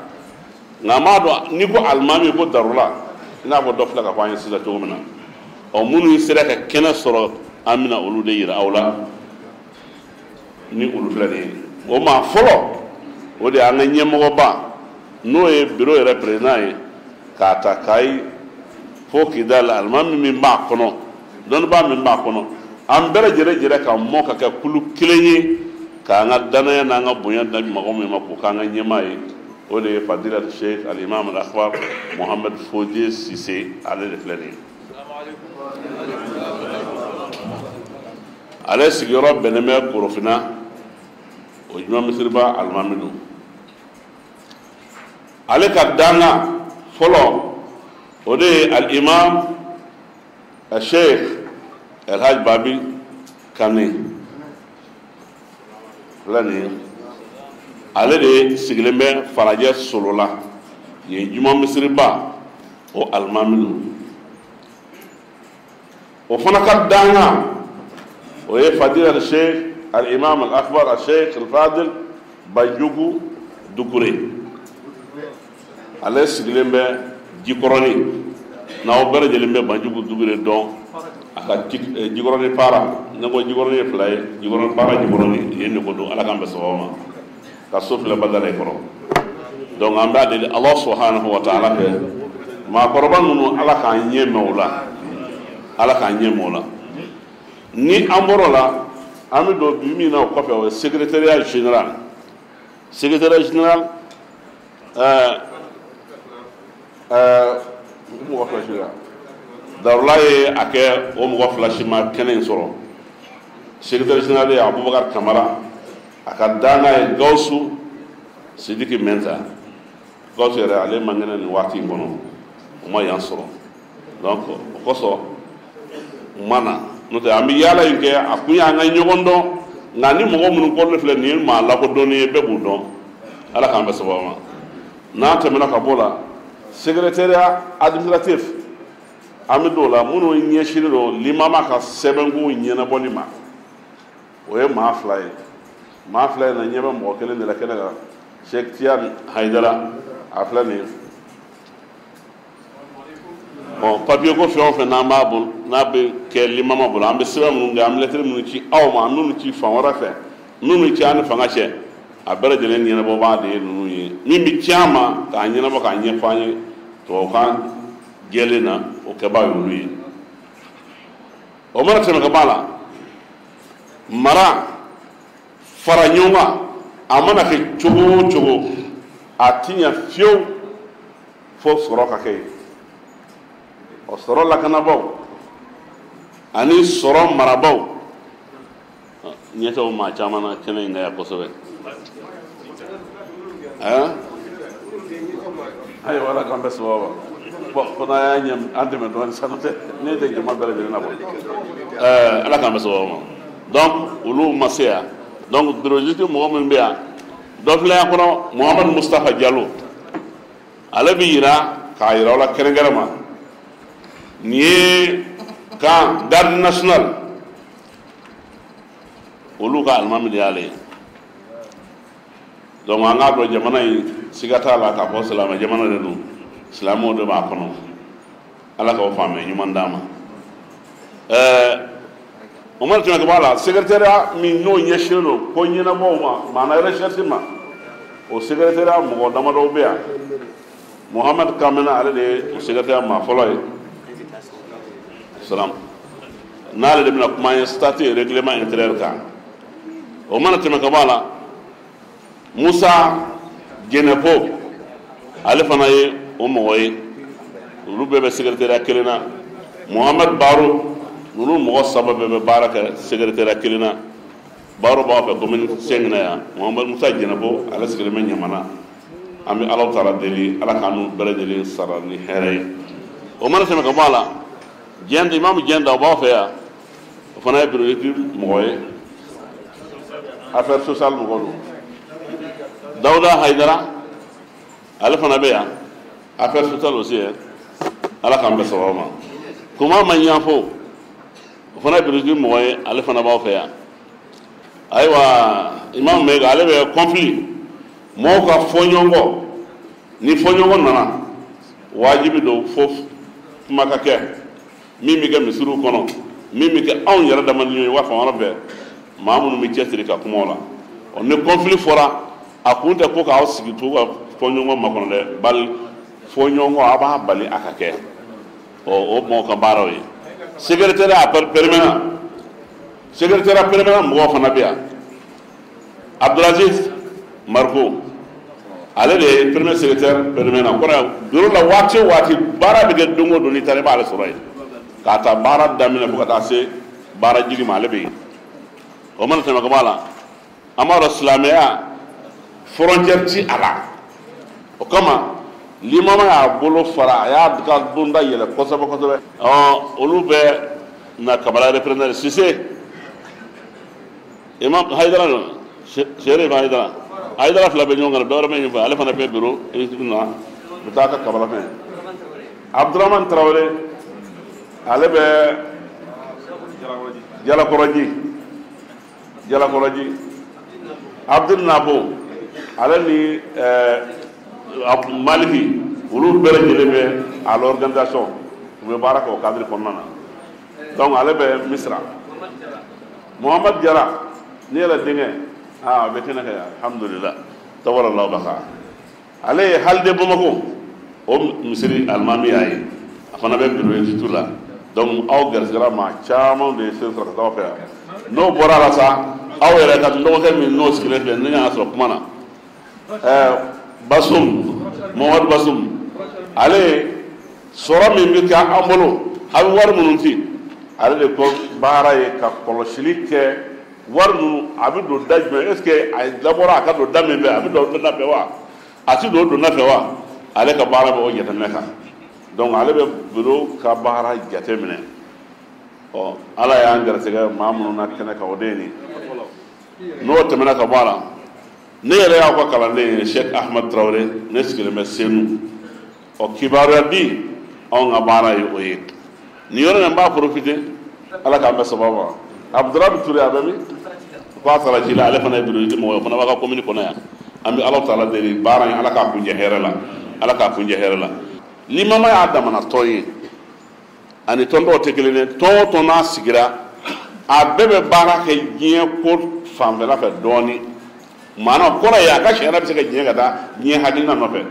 [SPEAKER 5] nka an b'a dɔn n'i ko alimami ko darula, i n'a fɔ dɔ filɛ ka fɔ an ye sisan cogo min na. Ɔ minnu sera ka kɛnɛ sɔrɔ, an bɛna olu de yira aw la ni olu filɛ nin ye. O maa fɔlɔ, o de y'an ka ɲɛmɔgɔba
[SPEAKER 10] N'o ye bureau yɛrɛ président ye k'a ta Kayi fo Kidali, alimami min b'a kɔnɔ, dɔnnibaa min b'a kɔnɔ, an bɛɛ lajɛlen jɛra ka mɔ ka kɛ kulu kelen ye, k'an ka danaya n'an ka bonya da mɔgɔ min ma k'o k'an ka ɲɛmaa ye, o de ye Fadilatu Sheikh Alimam Al-Akbar Mohamed Fodiye Sise, ale de filɛ nin ye. Ale sigiyɔrɔ bɛnnen bɛ Korofina, o juma misiriba alimami don. Ale ka danga fɔlɔ o de ye Al-Imam Sheikh Alhaji Babi Kane filɛ nin ye. Ale de sigilen bɛ Falajɛ Solola yen, juma misiriba o alimami don. O fana ka danga o ye Fadila Sheikh Al-Imam Al-Akbar Sheikh Al-Fadil Banjugu Dukure, ale sigilen bɛ Jikɔrɔni. N'aw bɛɛ lajɛlen bɛ Banjugu Dukure dɔn, a ka Jikɔrɔni para, ne ko Jikɔrɔni ye fila ye, Jikɔrɔni para, Jikɔrɔni yen de ko don. Ala k'an bɛn sababu ma ka so filɛ badala kɔrɔ. Donc an b'a deli Ala subhanahu wa ta'ala fɛ, maakɔrɔba ninnu, Ala k'an ɲɛ mɛn o la, Ala k'an ɲɛ mɛn o la. Ni an bɔr'o la, an bɛ don bi min na o kɔfɛ, o ye secrétariat général. Secrétaire général mɔgɔ fila si la, Darula ye a kɛ o mɔgɔ fila si ma kɛnɛ in sɔrɔ. Secrétaire général ye Abubakar Kamara, a ka danna ye Gawusu Sidiki Mɛnta. Gawusu yɛrɛ, ale man kɛnɛ nin waati in kɔnɔ, o ma yan sɔrɔ, donc o kosɔn u ma na. N'o tɛ, an bɛ yaala in kɛ, a kun y'an ka ɲɔgɔn dɔn. Nka ni mɔgɔ minnu kɔrɔlen filɛ nin ye, maa lakodɔnnen ye, bɛɛ b'u dɔn. Ala k'an bɛn sababu ma. N'an tɛmɛna ka bɔ o la, secrétariat administratif, an bɛ don o la, minnu ɲɛsinnen don limama ka sɛbɛnko ɲɛnabɔli ma, o ye maa fila ye. Maa fila in na, ɲɛ bɛ mɔgɔ kelen de la kɛnɛ kan, Cheikh Tidiane Hayidara, a filɛ nin ye. Bon, papier ko fɛn o fɛn n'an b'a bolo, n'a bɛ kɛ limama bolo, an bɛ sɛbɛn minnu kɛ, an bɛ lɛtiri minnu ci aw ma, an bɛ minnu ci fan wɛrɛ fɛ, minnu ci an ni fanga cɛ, a bɛɛ lajɛlen ɲɛnabɔbaa de ye ninnu ye. Min bɛ ci an ma k'a ɲɛnabɔ k'a ɲɛfɔ an ye tubabukan jɛlen na, o kɛbaa ye olu ye. O mana tɛmɛ ka bɔ a la, mara fara ɲɔgɔn kan, a mana kɛ cogo o cogo, a ti ɲɛ fiyewu fo sɔrɔ ka kɛ yen. Ɔ, sɔrɔ lakanabaaw ani sɔrɔ marabaaw, ɲɛ tɛ o maa caman na kɛnɛ in kan yan kosɛbɛ. Ɛn, ayiwa, Ala k'an bɛn sababu ma. Bon, ko n'a y'a ɲɛ an dɛmɛ dɔɔnin sa, n'o tɛ ne tɛ jama bɛɛ lajɛlen na bɔ. Ala k'an bɛn sababu ma. Donc olu ma se yan. Donc bureau mɔgɔ min bɛ yan, dɔ filɛ yan kɔnɔ, Muhamadu Mustafa Jalo, ale bɛ yira k'a yira aw la kɛrɛnkɛrɛn ma. Nin ye camp garde national olu ka alimami de y'ale ye. Donc an k'a dɔn, jamana in, siga t'a la k'a fɔ silamɛ jamana de don, silamɛw de b'a kɔnɔ. Ala k'aw faamuya ɲuman d'an ma. O mana tɛmɛ ka bɔ a la, secrétariat min n'o ɲɛsinnen don ko ɲɛnabɔw ma, maana recherche ma, o secrétariat mɔgɔ damadɔw bɛ yan. Mohamed Kamena, ale de ye o secrétariat maa fɔlɔ ye. Salam, n'ale de bɛna kuma an ye statut et règlement intérieur kan. O mana tɛmɛ ka bɔ a la, Musa Jɛnɛpo, ale fana ye o mɔgɔ ye. Olu bɛɛ bɛ secrétariat kelen na. Mohamed Baro, ninnu mɔgɔ saba bɛɛ bɛ baara kɛ secrétariat kelen na. Baro b'a fɛ commune 5 na yan. Mohamed Musa Jɛnɛpo, ale sigilen bɛ Ɲamana. An bɛ Ala taala deli, Ala k'an n'u bɛɛ lajɛlen sara ni hɛrɛ ye. O mana tɛmɛ ka bɔ a la, Jɛnda, Imamu Jɛnda, o b'aw fɛ yan, o fana ye bureau mɔgɔ ye, affaire sociale mɔgɔ don. Dawuda Hayidara, ale fana bɛ yan, affaire sociale aussi ye. Ala k'an bɛn sababu ma. Kuma ma ɲɛfɔ, o fana ye bureau mɔgɔ ye, ale fana b'aw fɛ yan. Ayiwa, Imam Mega, ale bɛ conflit mɔgɔw ka fɔɲɔgɔnkɔ. Ni fɔɲɔgɔn nana, wajibi don fo kuma ka kɛ, min bɛ kɛ misiriw kɔnɔ, min bɛ kɛ anw yɛrɛ dama ni ɲɔgɔn ye, wa fan wɛrɛ fɛ, maa minnu bɛ cɛsiri ka kuma o la. Ɔ, ni conflit fɔra, a kun tɛ ko k'aw sigi to ka fɔɲɔgɔnkɔ makɔnɔ dɛ, bali fɔɲɔgɔnkɔ a b'a bali a ka kɛ. Ɔ o mɔgɔ ka baaraw ye. Secrétariat permanent, secrétariat permanent mɔgɔw fana bɛ yan. Abdulaziz Mariko, ale de ye premier secrétaire permanent. Kɔrɔ bureau la waati o waati baara bɛ kɛ don o don, n'i taara i b'ale sɔrɔ yen. K'a ta baara daminɛ fo ka taa se baara jigi ma, ale bɛ yen. O mana tɛmɛ ka bɔ a la, an b'a dɔn silamɛya frontière ti a la. O kama limama y'a bolo fara, a y'a ka bonda yɛlɛ kosɛbɛ kosɛbɛ. Olu bɛ na kabala représentant Sise Imam Hayidara don, Sherif Hayidara, Hayidara fila bɛ ɲɔgɔn kan, dɔwɛrɛ bɛ yen fɛ, ale fana bɛ bureau na, u bɛ taa ka kabala fɛn. Abdurahman Tarawele, ale bɛ Jalakɔrɔji, Jalakɔrɔji. Abdul Nabo, ale ni Maliki, olu bɛɛ lajɛlen bɛ à l'organisation, u bɛ baara kɛ o cadre kɔnɔna na. Donc ale bɛ Misira. Muhamad Jara, ne yɛrɛ denkɛ, a bɛ kɛnɛ kɛ, alhamdulillah, tabarakallahu baka. Ale ye Halide Bamakɔ, o misiri alimami y'a ye, a fana bɛ bureau institut la. Donc aw garisɛgɛra maa caman de ye sen sɔrɔ ka taa aw fɛ yan. N'o bɔra a la sa, aw yɛrɛ ka dɔgɔkɛ min n'o sigilen filɛ, ne y'a sɔrɔ kuma na, Basum, Mohamadu Basum, ale sɔrɔ min bɛ kɛ an bolo, a bɛ wari minnu ci, ale de ko baara ye ka kɔlɔsili kɛ wari ninnu a bɛ don da jumɛn, est ce que a labɔra a ka don da min fɛ, a bɛ don da fɛ wa, a ti don da fɛ wa, ale ka baara bɛ o jateminɛ kan. Donc ale bɛ bureau ka baara jateminɛ. Ɔ Ala y'an garisɛgɛ maa minnu na kɛnɛ kan, o de ye nin. N'o tɛmɛna ka bɔ a la, ne yɛrɛ y'aw ka kalanden ye, Cheikh Ahmad Traoré, ne sigilen bɛ Senu. Ɔ kibaruya di anw ka baara ye o ye. Nin yɔrɔ in n b'a profiter, Ala k'an bɛn sababu ma. Abdurabi Ture, a bɛ min? K'a taara ji la, ale fana ye bureau mɔgɔ ye, o fana b'a ka commune kɔnɔ yan. An bɛ Ala taala deli baara in, Ala k'a kuncɛ hɛrɛ la, Ala k'a kuncɛ hɛrɛ la. Limama y'a damana tɔn ye, ani tɔn dɔw tɛ kelen ye. Tɔn o tɔn n'a sigira, a bɛɛ bɛ baara kɛ diɲɛ ko fanfɛla fɛ dɔɔnin. Maana kɔrɔ ye a ka sariya bɛ se ka diɲɛ ka taa diɲɛ hakilina nɔfɛ,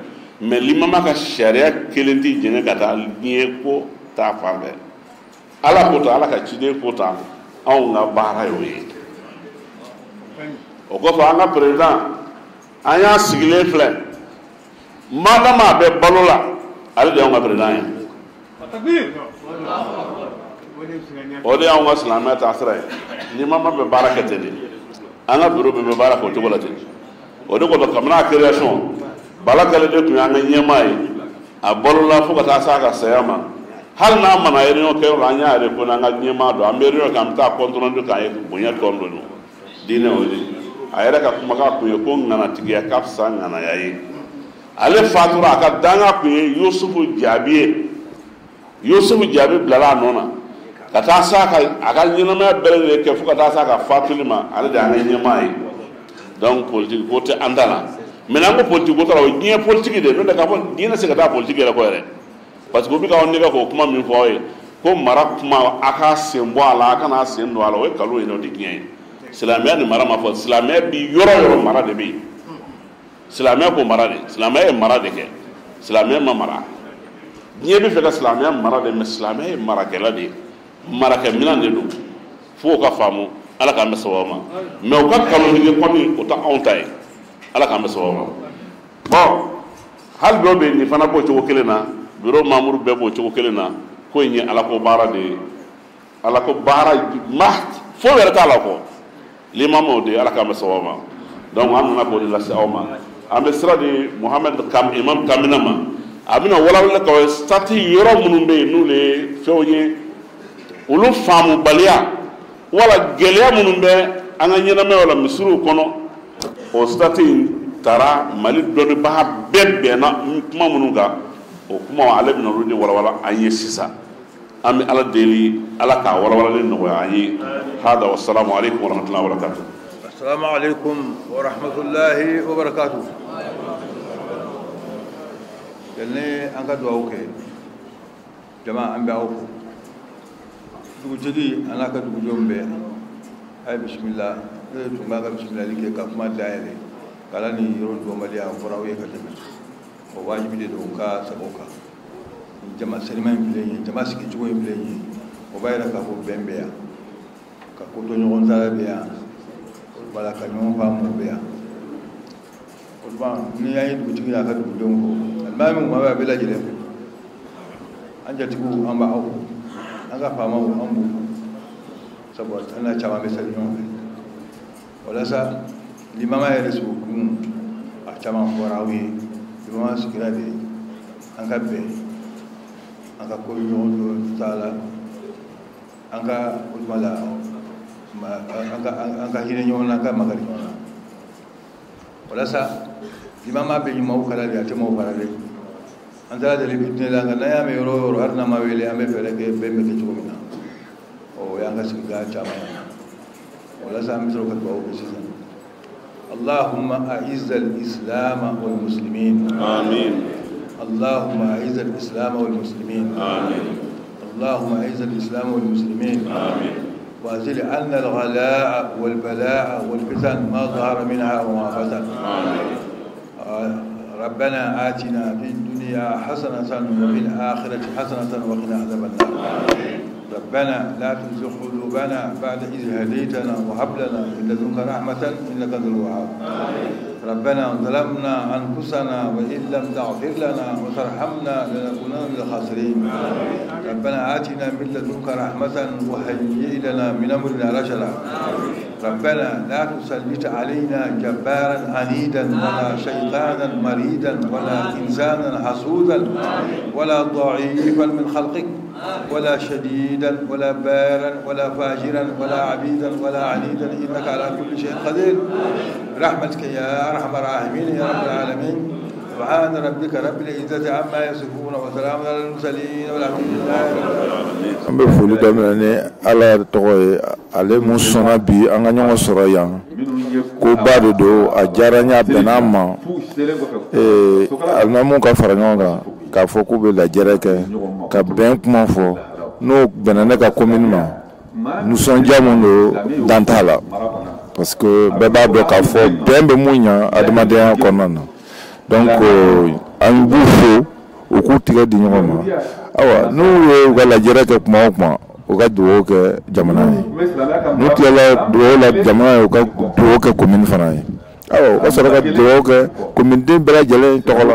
[SPEAKER 10] mɛ limama ka sariya kelen tɛ diɲɛ ka taa diɲɛ ko ta fan fɛ. Ala ko ta, Ala ka ciden ko ta, anw ka baara y'o ye. O kɔfɛ an ka président, an y'a sigilen filɛ, madama a bɛ balo la, ale de y'anw ka président ye. O de y'anw ka silamɛya taasira ye. Limama bɛ baara kɛ ten de, an ka bureau bɛɛ bɛ baara kɛ o cogo la ten. O de kosɔn kabini a création, Bala Kale de tun y'an ka ɲɛmaa ye, a balola fo ka taa s'a ka saya ma. Hali n'a mana réunion kɛyɔrɔ la, an y'a yɛrɛ ko n'an ka ɲɛmaa don, an bɛ réunion kɛ, an bɛ taa compte rendu k'an ye bonya tɔn don diinɛ o de. A yɛrɛ ka kumakan kun ye ko ŋanatigiya ka fisa ŋanaya ye. Ale fatura, a ka danga kun ye Yusufu Jaabi ye. Yusufu Jaabi bilala a nɔ na ka taa s'a ka a ka ɲɛnamaya bɛɛ lajɛlen kɛ fo ka taa s'a ka fatuli ma, ale de y'an ka ɲɛmaa ye. Donc politique ko tɛ an ta la. Mais n'an ko politique ko ta la, o ye diɲɛ politique de ye. N'o tɛ k'a fɔ diɲɛ tɛ se ka taa politique yɛrɛ kɔ yɛrɛ, parce que u bɛ k'aw nɛgɛ k'o kuma min fɔ aw ye ko mara kuma, a k'a sen bɔ a la, a kana sen don a la, o ye nkalon ye, o tɛ diɲɛ ye. Silamɛya ni mara ma fɔ. Silamɛya bi yɔrɔ o yɔrɔ, mara de bɛ yen. Silamɛya ko mara de, silamɛya ye mara de kɛ, silamɛya ma mara. Diɲɛ bɛ fɛ ka silamɛya mara de, mais silamɛya ye marakɛla de ye, marakɛminɛn de don. Fo ka faamu, Ala k'an bɛn sababu ma. Mais u ka nkalontigɛ kɔni, o tɛ anw ta ye. Ala k'an bɛn sababu ma. Bon, hali dɔw bɛ yen, nin fana b'o cogo kelen na, bureau membre bɛɛ b'o cogo kelen na. Ko in ye Ala ko baara de ye, Ala ko baara ma foyi wɛrɛ t'a la kɔ limamaw de ye. Ala k'an bɛn sababu ma. Donc an nana k'o de lase aw ma. An bɛ sira di Mohamed Kam, Imam Kamina ma, a bɛna walawalali k'aw ye statut yɔrɔ minnu bɛ yen n'olu ye fɛnw ye, olu faamubaliya wala gɛlɛya minnu bɛ an ka ɲɛnamaya la misiriw kɔnɔ. O statut in taara Mali dɔnnibaa bɛɛ bɛnna kuma minnu kan, o kuma ale bɛna olu de walawala an ye sisan. An bɛ Ala deli, Ala k'a walawalali nɔgɔya an ye. Hada wa salamu aleykum wa rahmatulahi wa barakatuh.
[SPEAKER 9] Assalamu alaikum wa rahmatullahi wa barakatuh. Yanni an ka dugawu kɛ, jama an bɛ aw fo. Dugutigi an n'a ka dugudenw bɛɛ, a ye bisimila. Ne tun b'a ka bisimilali kɛ ka kuma dayɛlɛ k'Ala ni yɔrɔ dɔnbaliya a fɔra aw ye ka tɛmɛ. O wajibi de don ka sago kan. Jama selima in filɛ nin ye, jama sigicogo in filɛ nin ye, o b'a yira k'a fɔ bɛn bɛ yan, ka ko to ɲɔgɔn ta bɛ yan, wala ka ɲɔgɔn faamu bɛ yan. O tuma ni an ye dugutigi n'a ka dugudenw fo, alimami kuma bɛɛ a bɛɛ lajɛlen fo, an jatigiw an b'aw fo, an ka faamaw an b'u fo, sabu an n'a caman bɛ sali ɲɔgɔn fɛ. Walasa limama yɛrɛ sigi kun a caman fɔra aw ye, limama sigira de an ka bɛn, an ka ko ɲɔgɔn t'a la, an ka o tuma la an ka hinɛ ɲɔgɔn na, an ka makari ɲɔgɔn na. Walasa limama bɛ ɲumanw kala de, a tɛ maaw kala dɛ. An taara deli fitinɛ la, nka n'an y'a mɛn yɔrɔ o yɔrɔ, hali n'an ma wele, an bɛ fɛɛrɛ kɛ bɛn bɛ kɛ cogo min na. O y'an ka sigida caman ye. Walasa an bɛ sɔrɔ ka dugawu kɛ sisan. اللهم أعز الإسلام والمسلمين.
[SPEAKER 10] آمين.
[SPEAKER 9] اللهم أعز الإسلام والمسلمين.
[SPEAKER 10] آمين.
[SPEAKER 9] اللهم أعز الإسلام والمسلمين.
[SPEAKER 10] آمين.
[SPEAKER 9] وأزل عنا الغلاء والبلاء والفتن ما ظهر منها وما بطن.
[SPEAKER 10] آمين.
[SPEAKER 9] ربنا آتنا في الدنيا حسنة وفي الآخرة حسنة وقنا عذاب النار.
[SPEAKER 10] آمين.
[SPEAKER 9] ربنا لا تزغ قلوبنا بعد إذ هديتنا وهب لنا من لدنك رحمة إنك أنت الوهاب. ربنا ظلمنا أنفسنا وإن لم تغفر لنا وترحمنا لنكونن من الخاسرين. ربنا آتنا من لدنك رحمة وهيئ لنا من أمرنا رشدا. ربنا لا تسلط علينا جبارا عنيدا ولا شيطانا مريدا ولا إنسانا حسودا ولا ضعيفا من خلقك ولا شديدا ولا بارا ولا فاجرا ولا عبيدا ولا عنيدا إنك على كل شيء قدير. رحمتك يا أرحم الراحمين يا رب العالمين. سبحان ربك رب العزة عما يصفون وسلام على المرسلين والحمد لله رب العالمين.
[SPEAKER 5] An bɛ foli daminɛ ni Ala tɔgɔ ye, ale mun sɔnna bi an ka ɲɔgɔn sɔrɔ yan. Koba de don, a diyara n ye, a bɛnna an ma. Alimamuw ka fara ɲɔgɔn kan k'a fɔ k'u bɛ lajɛrɛ kɛ ka bɛn kuma fɔ, n'o bɛnna ne ka commune ma, nisɔndiya mun don dan t'a la, parce que bɛɛ b'a dɔn k'a fɔ bɛn bɛ mun ɲa adamadenya kɔnɔna na. Donc an b'u fo, u k'u tigɛ di ɲɔgɔn ma. Ayiwa, n'u ye u ka lajɛrɛ kɛ kuma o kuma, u ka dugawu kɛ jamana ye. N'u tilala dugawu la jamana ye, u ka dugawu kɛ commune fana ye. Ayiwa, u ka sɔrɔ ka dugawu kɛ commune den bɛɛ lajɛlen tɔgɔ la.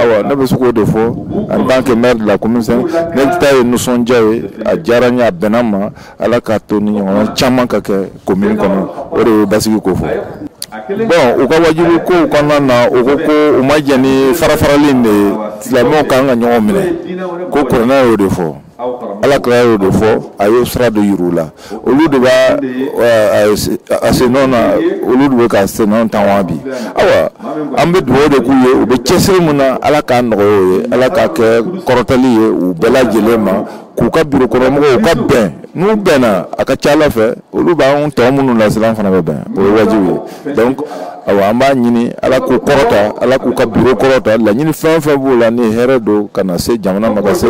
[SPEAKER 5] Ayiwa, ne bɛ se k'o de fɔ en tant que maire de la commune 5. Ne ta ye nisɔndiya ye, a diyara n ye, a bɛnna n ma. Ala k'a to ni ɲɔgɔnna caman ka kɛ commune kɔnɔ, o de ye basigi ko fɔ. Bon, u ka wajibi kow kɔnɔna na, u ko ko u ma jɛn ni farafarali in de ye, silamɛw kan ka ɲɔgɔn minɛ, ko kuranɛ y'o de fɔ, Ala kira y'o de fɔ, a y'o sira de yir'u la. Olu de b'a a sennɔ na, olu de bɛ ka sennɔ tan wa bi. Ayiwa, an bɛ dugawu de k'u ye, u bɛ cɛsiri min na, Ala k'a nɔgɔya u ye, Ala k'a kɛ kɔrɔtali ye u bɛɛ lajɛlen ma, k'u ka biro kɔnɔmɔgɔw u ka bɛn. N'u bɛnna, a ka ca Ala fɛ, olu b'anw tɔ minnu lasiran fana bɛ bɛn, o ye wajibi ye. Donc ayiwa, an b'a ɲini Ala k'u kɔrɔta, Ala k'u ka biro kɔrɔta, laɲini fɛn o fɛn b'u la ni hɛrɛ don ka na se jamana ma, ka se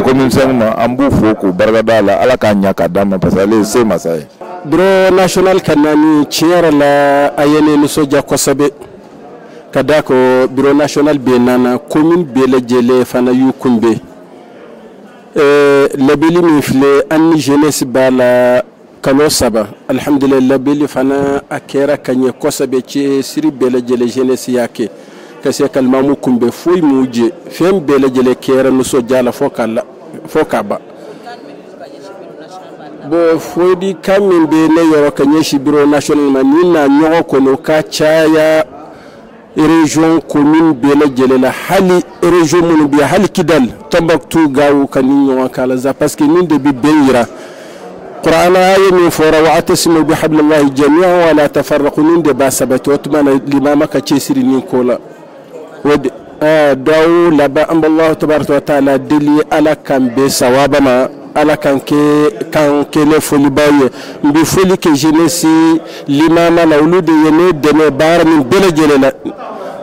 [SPEAKER 5] commune 5 ma, an b'u fo k'u barikada a la, Ala k'a ɲa k'a d'an ma, parce que ale ye se masa ye.
[SPEAKER 11] Bureau national ka na ni tiɲɛ yɛrɛ la, a ye ne nisɔndiya kosɛbɛ, ka d'a kan bureau national bɛ nana commune bɛɛ lajɛlen fana y'u kunbɛn. Labɛnni min filɛ, an ni jeunesse b'a la kalo 3, alhamdulilayi, labɛnni fana a kɛra ka ɲɛ kosɛbɛ, cɛsiri bɛɛ lajɛlen jeunesse y'a kɛ ka se ka alimamu kunbɛn, foyi m'u jɛ, fɛn bɛɛ lajɛlen kɛra nisɔndiya la fo k'a ban. Bon, folikan min bɛ ne yɔrɔ ka ɲɛsin bureau national ma, ni na ɲɔgɔn kɔnɔ ka caya région commune bɛɛ lajɛlen la, hali région minnu bɛ yen, hali Kidal, Tombouctou, Gao ka ni ɲɔgɔn k'a la, parce que nin de bɛ bɛn yira. Qur'an aya min fɔra wa'tasimu bihablillahi jami'an wa la tafarraqu, nin de b'a sabati. O tuma na limama ka cɛsiri nin ko la, o de duwawu laban, an bɛ Alahu tabaraka wa taala deli Ala k'an bɛn sawaba ma, Ala k'an kɛ kan kelen folibaw ye. N bɛ foli kɛ jeunesse limama la, olu de ye ne dɛmɛ baara min bɛɛ lajɛlen la,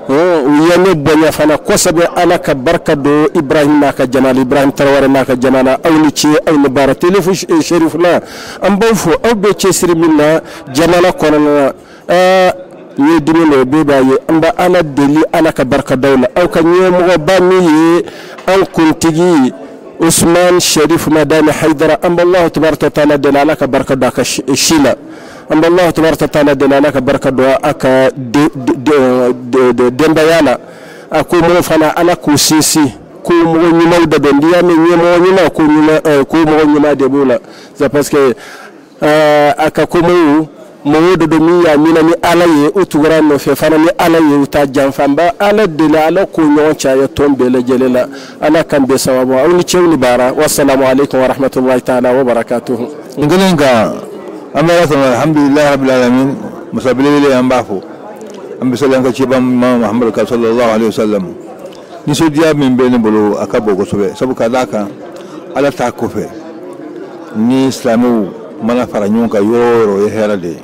[SPEAKER 11] u ye ne bonya fana kosɛbɛ. Ala ka barika don Ibrahim n'a ka jama la, Ibrahim Tarawele n'a ka jama la. Aw ni ce, aw ni baara. Téléphone Cherifla, an b'aw fo, aw bɛ cɛsiri min na jamana kɔnɔna na. Ni ye dimi dɔ bɛɛ b'a ye. An bɛ Ala deli, Ala ka barika d'aw la. Aw ka ɲɛmɔgɔba min ye an kuntigi Usman Sharif Madani Haidara, an bɛ Allahu tabaraka wa taala deli, Ala ka barika don a ka si la. An bɛ Allahu tabaraka wa taala deli, Ala ka barika don a ka denbaya la. A ko mɔgɔ fana, Ala k'u sinsin ko mɔgɔ ɲumanw de bɛ. N'i y'a mɛn ɲɛmɔgɔ ɲuman, ko ɲuman, ko mɔgɔ ɲuman de b'o la. C'est parce que a ka komɔw mɔgɔw de don min y'a minɛ ni Ala ye, u tugura a nɔfɛ fana ni Ala ye, u t'a janfa. N bɛ Ala deli, Ala k'o ɲɔgɔn caya tɔn bɛɛ lajɛlen la. Ala k'an bɛɛ sababu. Aw ni cɛw ni baara. Wasalamu aleykum wa rahmatulahi taala wa barakatuhu.
[SPEAKER 9] N kelen kan, an bɛ Ala tanu, alhamdulilayi rabbil alamin, masa belebele, an b'a fo. An bɛ sali an ka ciba ma Muhamadu kan, sallallahu alaihi wasallam. Nisɔndiya min bɛ ne bolo, a ka bon kosɛbɛ, sabu ka d'a kan, Ala t'a kɔfɛ, ni silamɛw mana fara ɲɔgɔn kan yɔrɔ o yɔrɔ, o ye hɛrɛ de ye.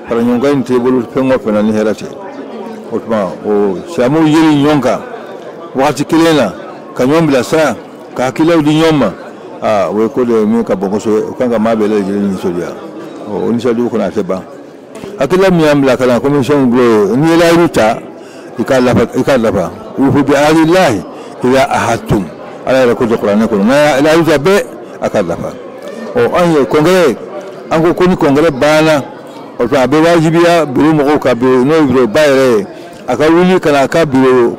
[SPEAKER 9] Fara ɲɔgɔn kan in tɛ bolo fɛn o fɛn na ni hɛrɛ tɛ. O tuma, o silamɛw yeli ɲɔgɔn kan wagati kelen na, ka ɲɔgɔn bilasira, ka hakililaw di ɲɔgɔn ma, aa, o ye ko de ye min ka bon kosɛbɛ. O kan ka maa bɛɛ lajɛlen nisɔndiya. O nisɔndiya kɔnɔ, a tɛ ban. Hakilila min y'an bila ka na commission bolo, n'i ye layidu ta, i k'a lafa, i k'a lafa. Ufu bi ahdillahi idha ahadtum, Ala yɛrɛ ko tɛ kuranɛ kɔnɔ, n'a ye layidu ta bɛɛ, a k'a lafa. Ɔ, an ye congrès, an ko ko ni congrès banna, o tuma a bɛ wajibiya bureau mɔgɔw ka bureau, n'o ye bureau ba yɛrɛ ye, a ka wuli ka na a ka bureau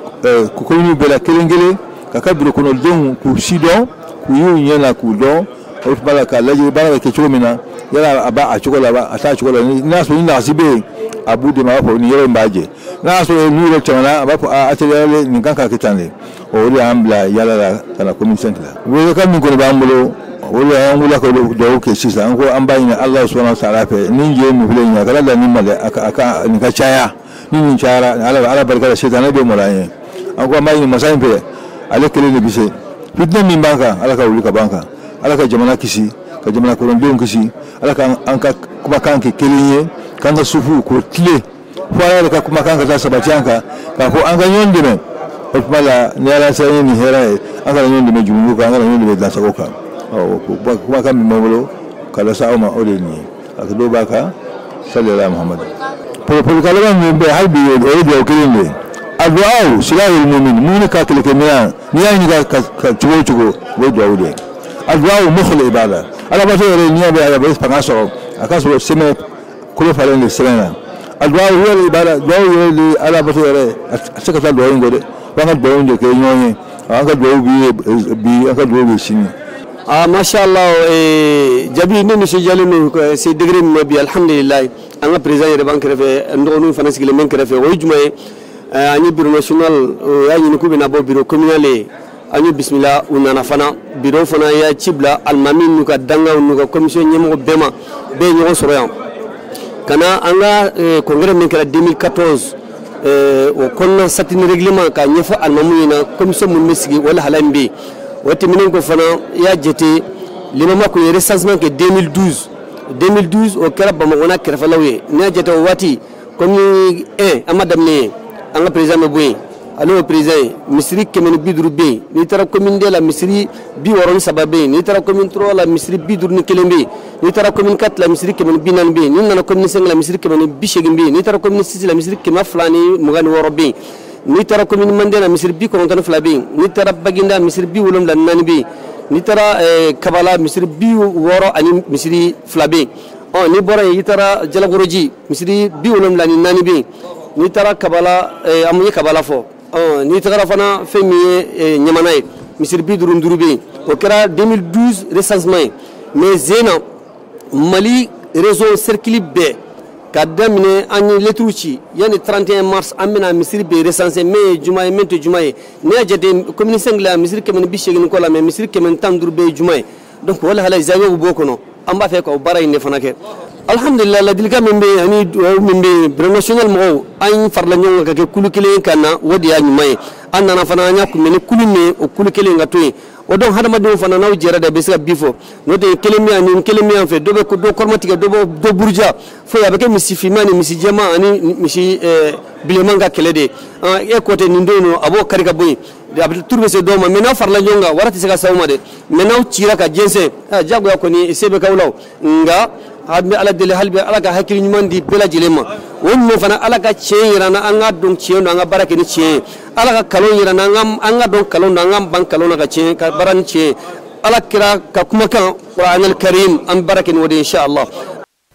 [SPEAKER 9] commune bɛɛ la kelen kelen, ka ka bureau kɔnɔdenw k'u si dɔn, k'u y'u ɲɛ na, k'u dɔn. O tuma la, k'a lajɛ baara bɛ kɛ cogo min na, yala a b'a a cogo la wa, a t'a cogo la. N'a sɔrɔ ni nagasi bɛ yen, a b'u dɛmɛ, a b'a fɔ nin yɔrɔ in b'a jɛ. N'a y'a sɔrɔ n'u yɛrɛ tɛmɛna, a b'a fɔ a atelier nin kan ka kɛ tan de. O de y'an bila yala la ka na commune 5 la. Welekan min kɔni b'an bolo, o de y'an wulila ka dugawu kɛ sisan. An ko an b'a ɲini Ala subahana wa taala fɛ, ni jɛ min filɛ nin ye, a kana dan nin ma dɛ, a ka nin ka caya. Ni nin cayara, Ala barika la, sitanɛ bɛ mɔlɔ an ye. An ko an b'a ɲini masa in fɛ, ale kelen de bɛ se. Fitinɛ min b'an kan, Ala ka wuli ka b'an kan. Ala ka jamana kisi, ka jamana kɔnɔdenw kisi. Ala ka an ka kumakan kɛ kelen ye, k'an ka sufuw k'o tile, fo Ala yɛrɛ ka kumakan ka taa sabati an kan, k'a fɔ an ka ɲɔgɔn dɛmɛ. O tuma la, ni Ala sera ye nin hɛrɛ ye, an kana ɲɔgɔn dɛmɛ jurumu kan, an kana ɲɔgɔn dɛmɛ dansago kan. Ɔ, kumakan min b'an bolo ka lase aw ma, o de ye nin ye. A ka dɔw b'a kan, sallallahu Muhammad. Polikan laban min bɛ hali bi, o ye dugawu kelen de ye. Aduwawu silahul mumin, mumini ka kɛlɛkɛminɛn, n'i y'a ɲini ka cogo o cogo, o ye dugawu de ye. Aduwawu mukhul ibada, alabato yɛrɛ, n'i y'a mɛn a bɛ fanga sɔrɔ, a ka sɔrɔ sɛmɛ kolo falen de sɛbɛn na. Aduwawu huwa ibada, dugawu yɛrɛ de, alabato yɛrɛ, a tɛ se ka taa dugawu in kɔ dɛ. F'an ka dugawu de kɛ ɲɔgɔn ye. An ka dugawu b'i ye bi, an ka dugawu bɛ sini.
[SPEAKER 12] Ah, mashallah, jabi ne nisɔndiyalen don se degré min ma bi, alhamdulilayi. An ka président yɛrɛ b'an kɛrɛfɛ, n dɔgɔninw fana sigilen bɛ n kɛrɛfɛ. O ye jumɛn ye? An ye bureau national, o y'a ɲini k'u bɛna bɔ bureau communal ye. An ye bisimila, u nana fana. Bureau fana y'a ci bila alimami n'u ka dangaw n'u ka commission ɲɛmɔgɔ bɛɛ ma, bɛɛ ye ɲɔgɔn sɔrɔ yan ka na an ka congrès min kɛra 2014, o kɔnɔna statut ni règlement, k'a ɲɛfɔ alimamu ɲɛna commission minnu bɛ sigi, o lahala min bɛ yen. O tɛmɛnen kɔ fana, i y'a jate, limama kun ye recensement kɛ 2012. 2012, o kɛra Bamakɔ n'a kɛrɛfɛlaw ye. N'i y'a jate, o waati commune 1, an ma daminɛ yen, an ka président bɛ bɔ yen, ale y'o président ye, misiri 150 bɛ yen. N'i taara commune 2 la, misiri 63 bɛ yen. N'i taara commune 3 la, misiri 51 bɛ yen. N'i taara commune 4 la, misiri 140 bɛ yen. N'i nana commune 5 la, misiri 180 bɛ yen. N'i taara commune 6 la, misiri 226 bɛ yen. N'i taara commune Manden na, misiri 92 bɛ yen. N'i taara Baginda, misiri 74 bɛ yen. N'i taara Kabala, misiri 60 ani misiri 2 bɛ yen. Ɔ, n'i bɔra yen, i taara Jalakɔrɔji, misiri 74 bɛ yen. N'i taara Kabala, an ye Kabala fɔ. Ɔ, n'i tagara fana, fɛn min ye Ɲamana ye, misiri 55 bɛ yen. O kɛra 2012 recensement ye. Mais zen na, Mali réseau cercle bɛɛ ka daminɛ, an ye lettre ci yanni 31 mars, an bɛna misiri bɛɛ recenser, min ye juma ye, min tɛ juma ye. N'i y'a jate, commune 5 la, misiri 180 kɔ la, mais misiri 115 bɛɛ ye juma ye. Donc o lahala zawiyaw b'o kɔnɔ. An b'a fɛ k'o baara in de fana kɛ. Alhamdulillah, ladilikan min bɛ yen ani dugawu min bɛ yen, bureau national mɔgɔw, an farala ɲɔgɔn kan ka kɛ kulu kelen ka na, o de y'a ɲuman ye. An nana fana, an y'a kunbɛn ni kulu min ye, o kulu kelen ka to yen. O donc hadamadenw fana, n'aw jɛra de, a bɛ se ka bi fɔ. N'o tɛ, kelen bɛ yan, nin kelen bɛ yan fɛ, dɔ bɛ dɔ kɔrɔma tigɛ, dɔ bɛ dɔ buruja foyi, a bɛ kɛ misi finman ni misi jɛman ani misi bilenman ka kɛlɛ de ye. E ko tɛ nin don in, a b'o kari ka bɔ yen, a bɛ turu bɛ se dɔw ma. Mais n'aw farala ɲɔgɔn kan, wari tɛ se ka s'aw ma dɛ. Mais n'aw cira ka jɛnsɛn, diyagoya kɔni se bɛ k'aw la. Nka an bɛ Ala deli hali bi, Ala ka hakili ɲuman di bɛɛ lajɛlen ma. O ɲuman fana, Ala ka tiɲɛ yira an na, an ka dɔn tiɲɛ don, an ka baara kɛ ni tiɲɛ ye. Ala ka kalon yira an na, an ka dɔn kalon don, an ka ban kalon na ka tiɲɛ ka baara ni tiɲɛ ye. Ala kira ka kumakan Qur'an al-Karim, an baara kɛ ni o de ye, inshallah.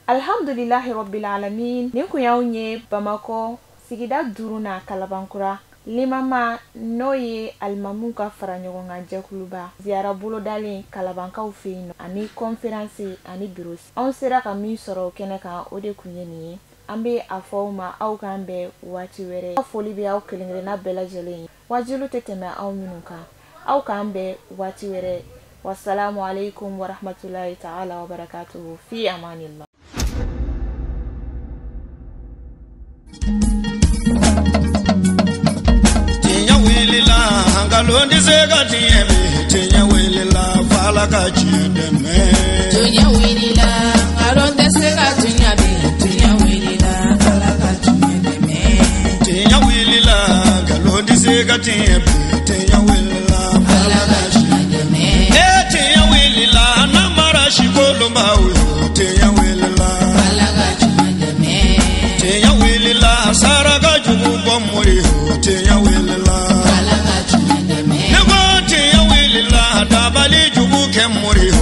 [SPEAKER 3] Alhamdulillahi rabbil alamin. Nin kun y'anw ye Bamakɔ sigida duurunan Kalabankura limama, n'o ye alimamuw ka fara ɲɔgɔn kan jɛkuluba ziyara bolodalen Kalabankaw fɛ yen nɔ, ani conférence ani bureau. Anw sera ka min sɔrɔ o kɛnɛ kan, o de kun ye nin ye. An bɛ a fɔ aw ma, aw k'an bɛn waati wɛrɛ. Foli bɛ aw kelen kelenna bɛɛ lajɛlen ye, wajilu tɛ tɛmɛ aw minnu kan. Aw k'an bɛn waati wɛrɛ. Wasalamu alaikum warahmatullahi ta'ala wa barakatuhu. Fi amanillah.
[SPEAKER 1] Tiɲɛ wulila, nkalon tɛ se ka tiɲɛ bi. Tiɲɛ wulila, f'Ala ka tiɲɛ dɛmɛ.
[SPEAKER 2] Tiɲɛ wulila, nkalon tɛ se ka tiɲɛ bi. Tiɲɛ wulila, Ala ka tiɲɛ dɛmɛ.
[SPEAKER 1] Tiɲɛ wulila, nkalon tɛ se ka tiɲɛ bi. Tiɲɛ wulila, f'Ala ka tiɲɛ dɛmɛ. Ee, tiɲɛ wulila, namara si kolonbaw yo. Tiɲɛ wulila,
[SPEAKER 2] Ala ka tiɲɛ dɛmɛ.
[SPEAKER 1] Tiɲɛ wulila, saraka jugu bɔ mori yo. Tiɲɛ wulila,
[SPEAKER 2] Ala ka tiɲɛ dɛmɛ.
[SPEAKER 1] Ne ko tiɲɛ wulila, dabali jugu kɛ mori yo.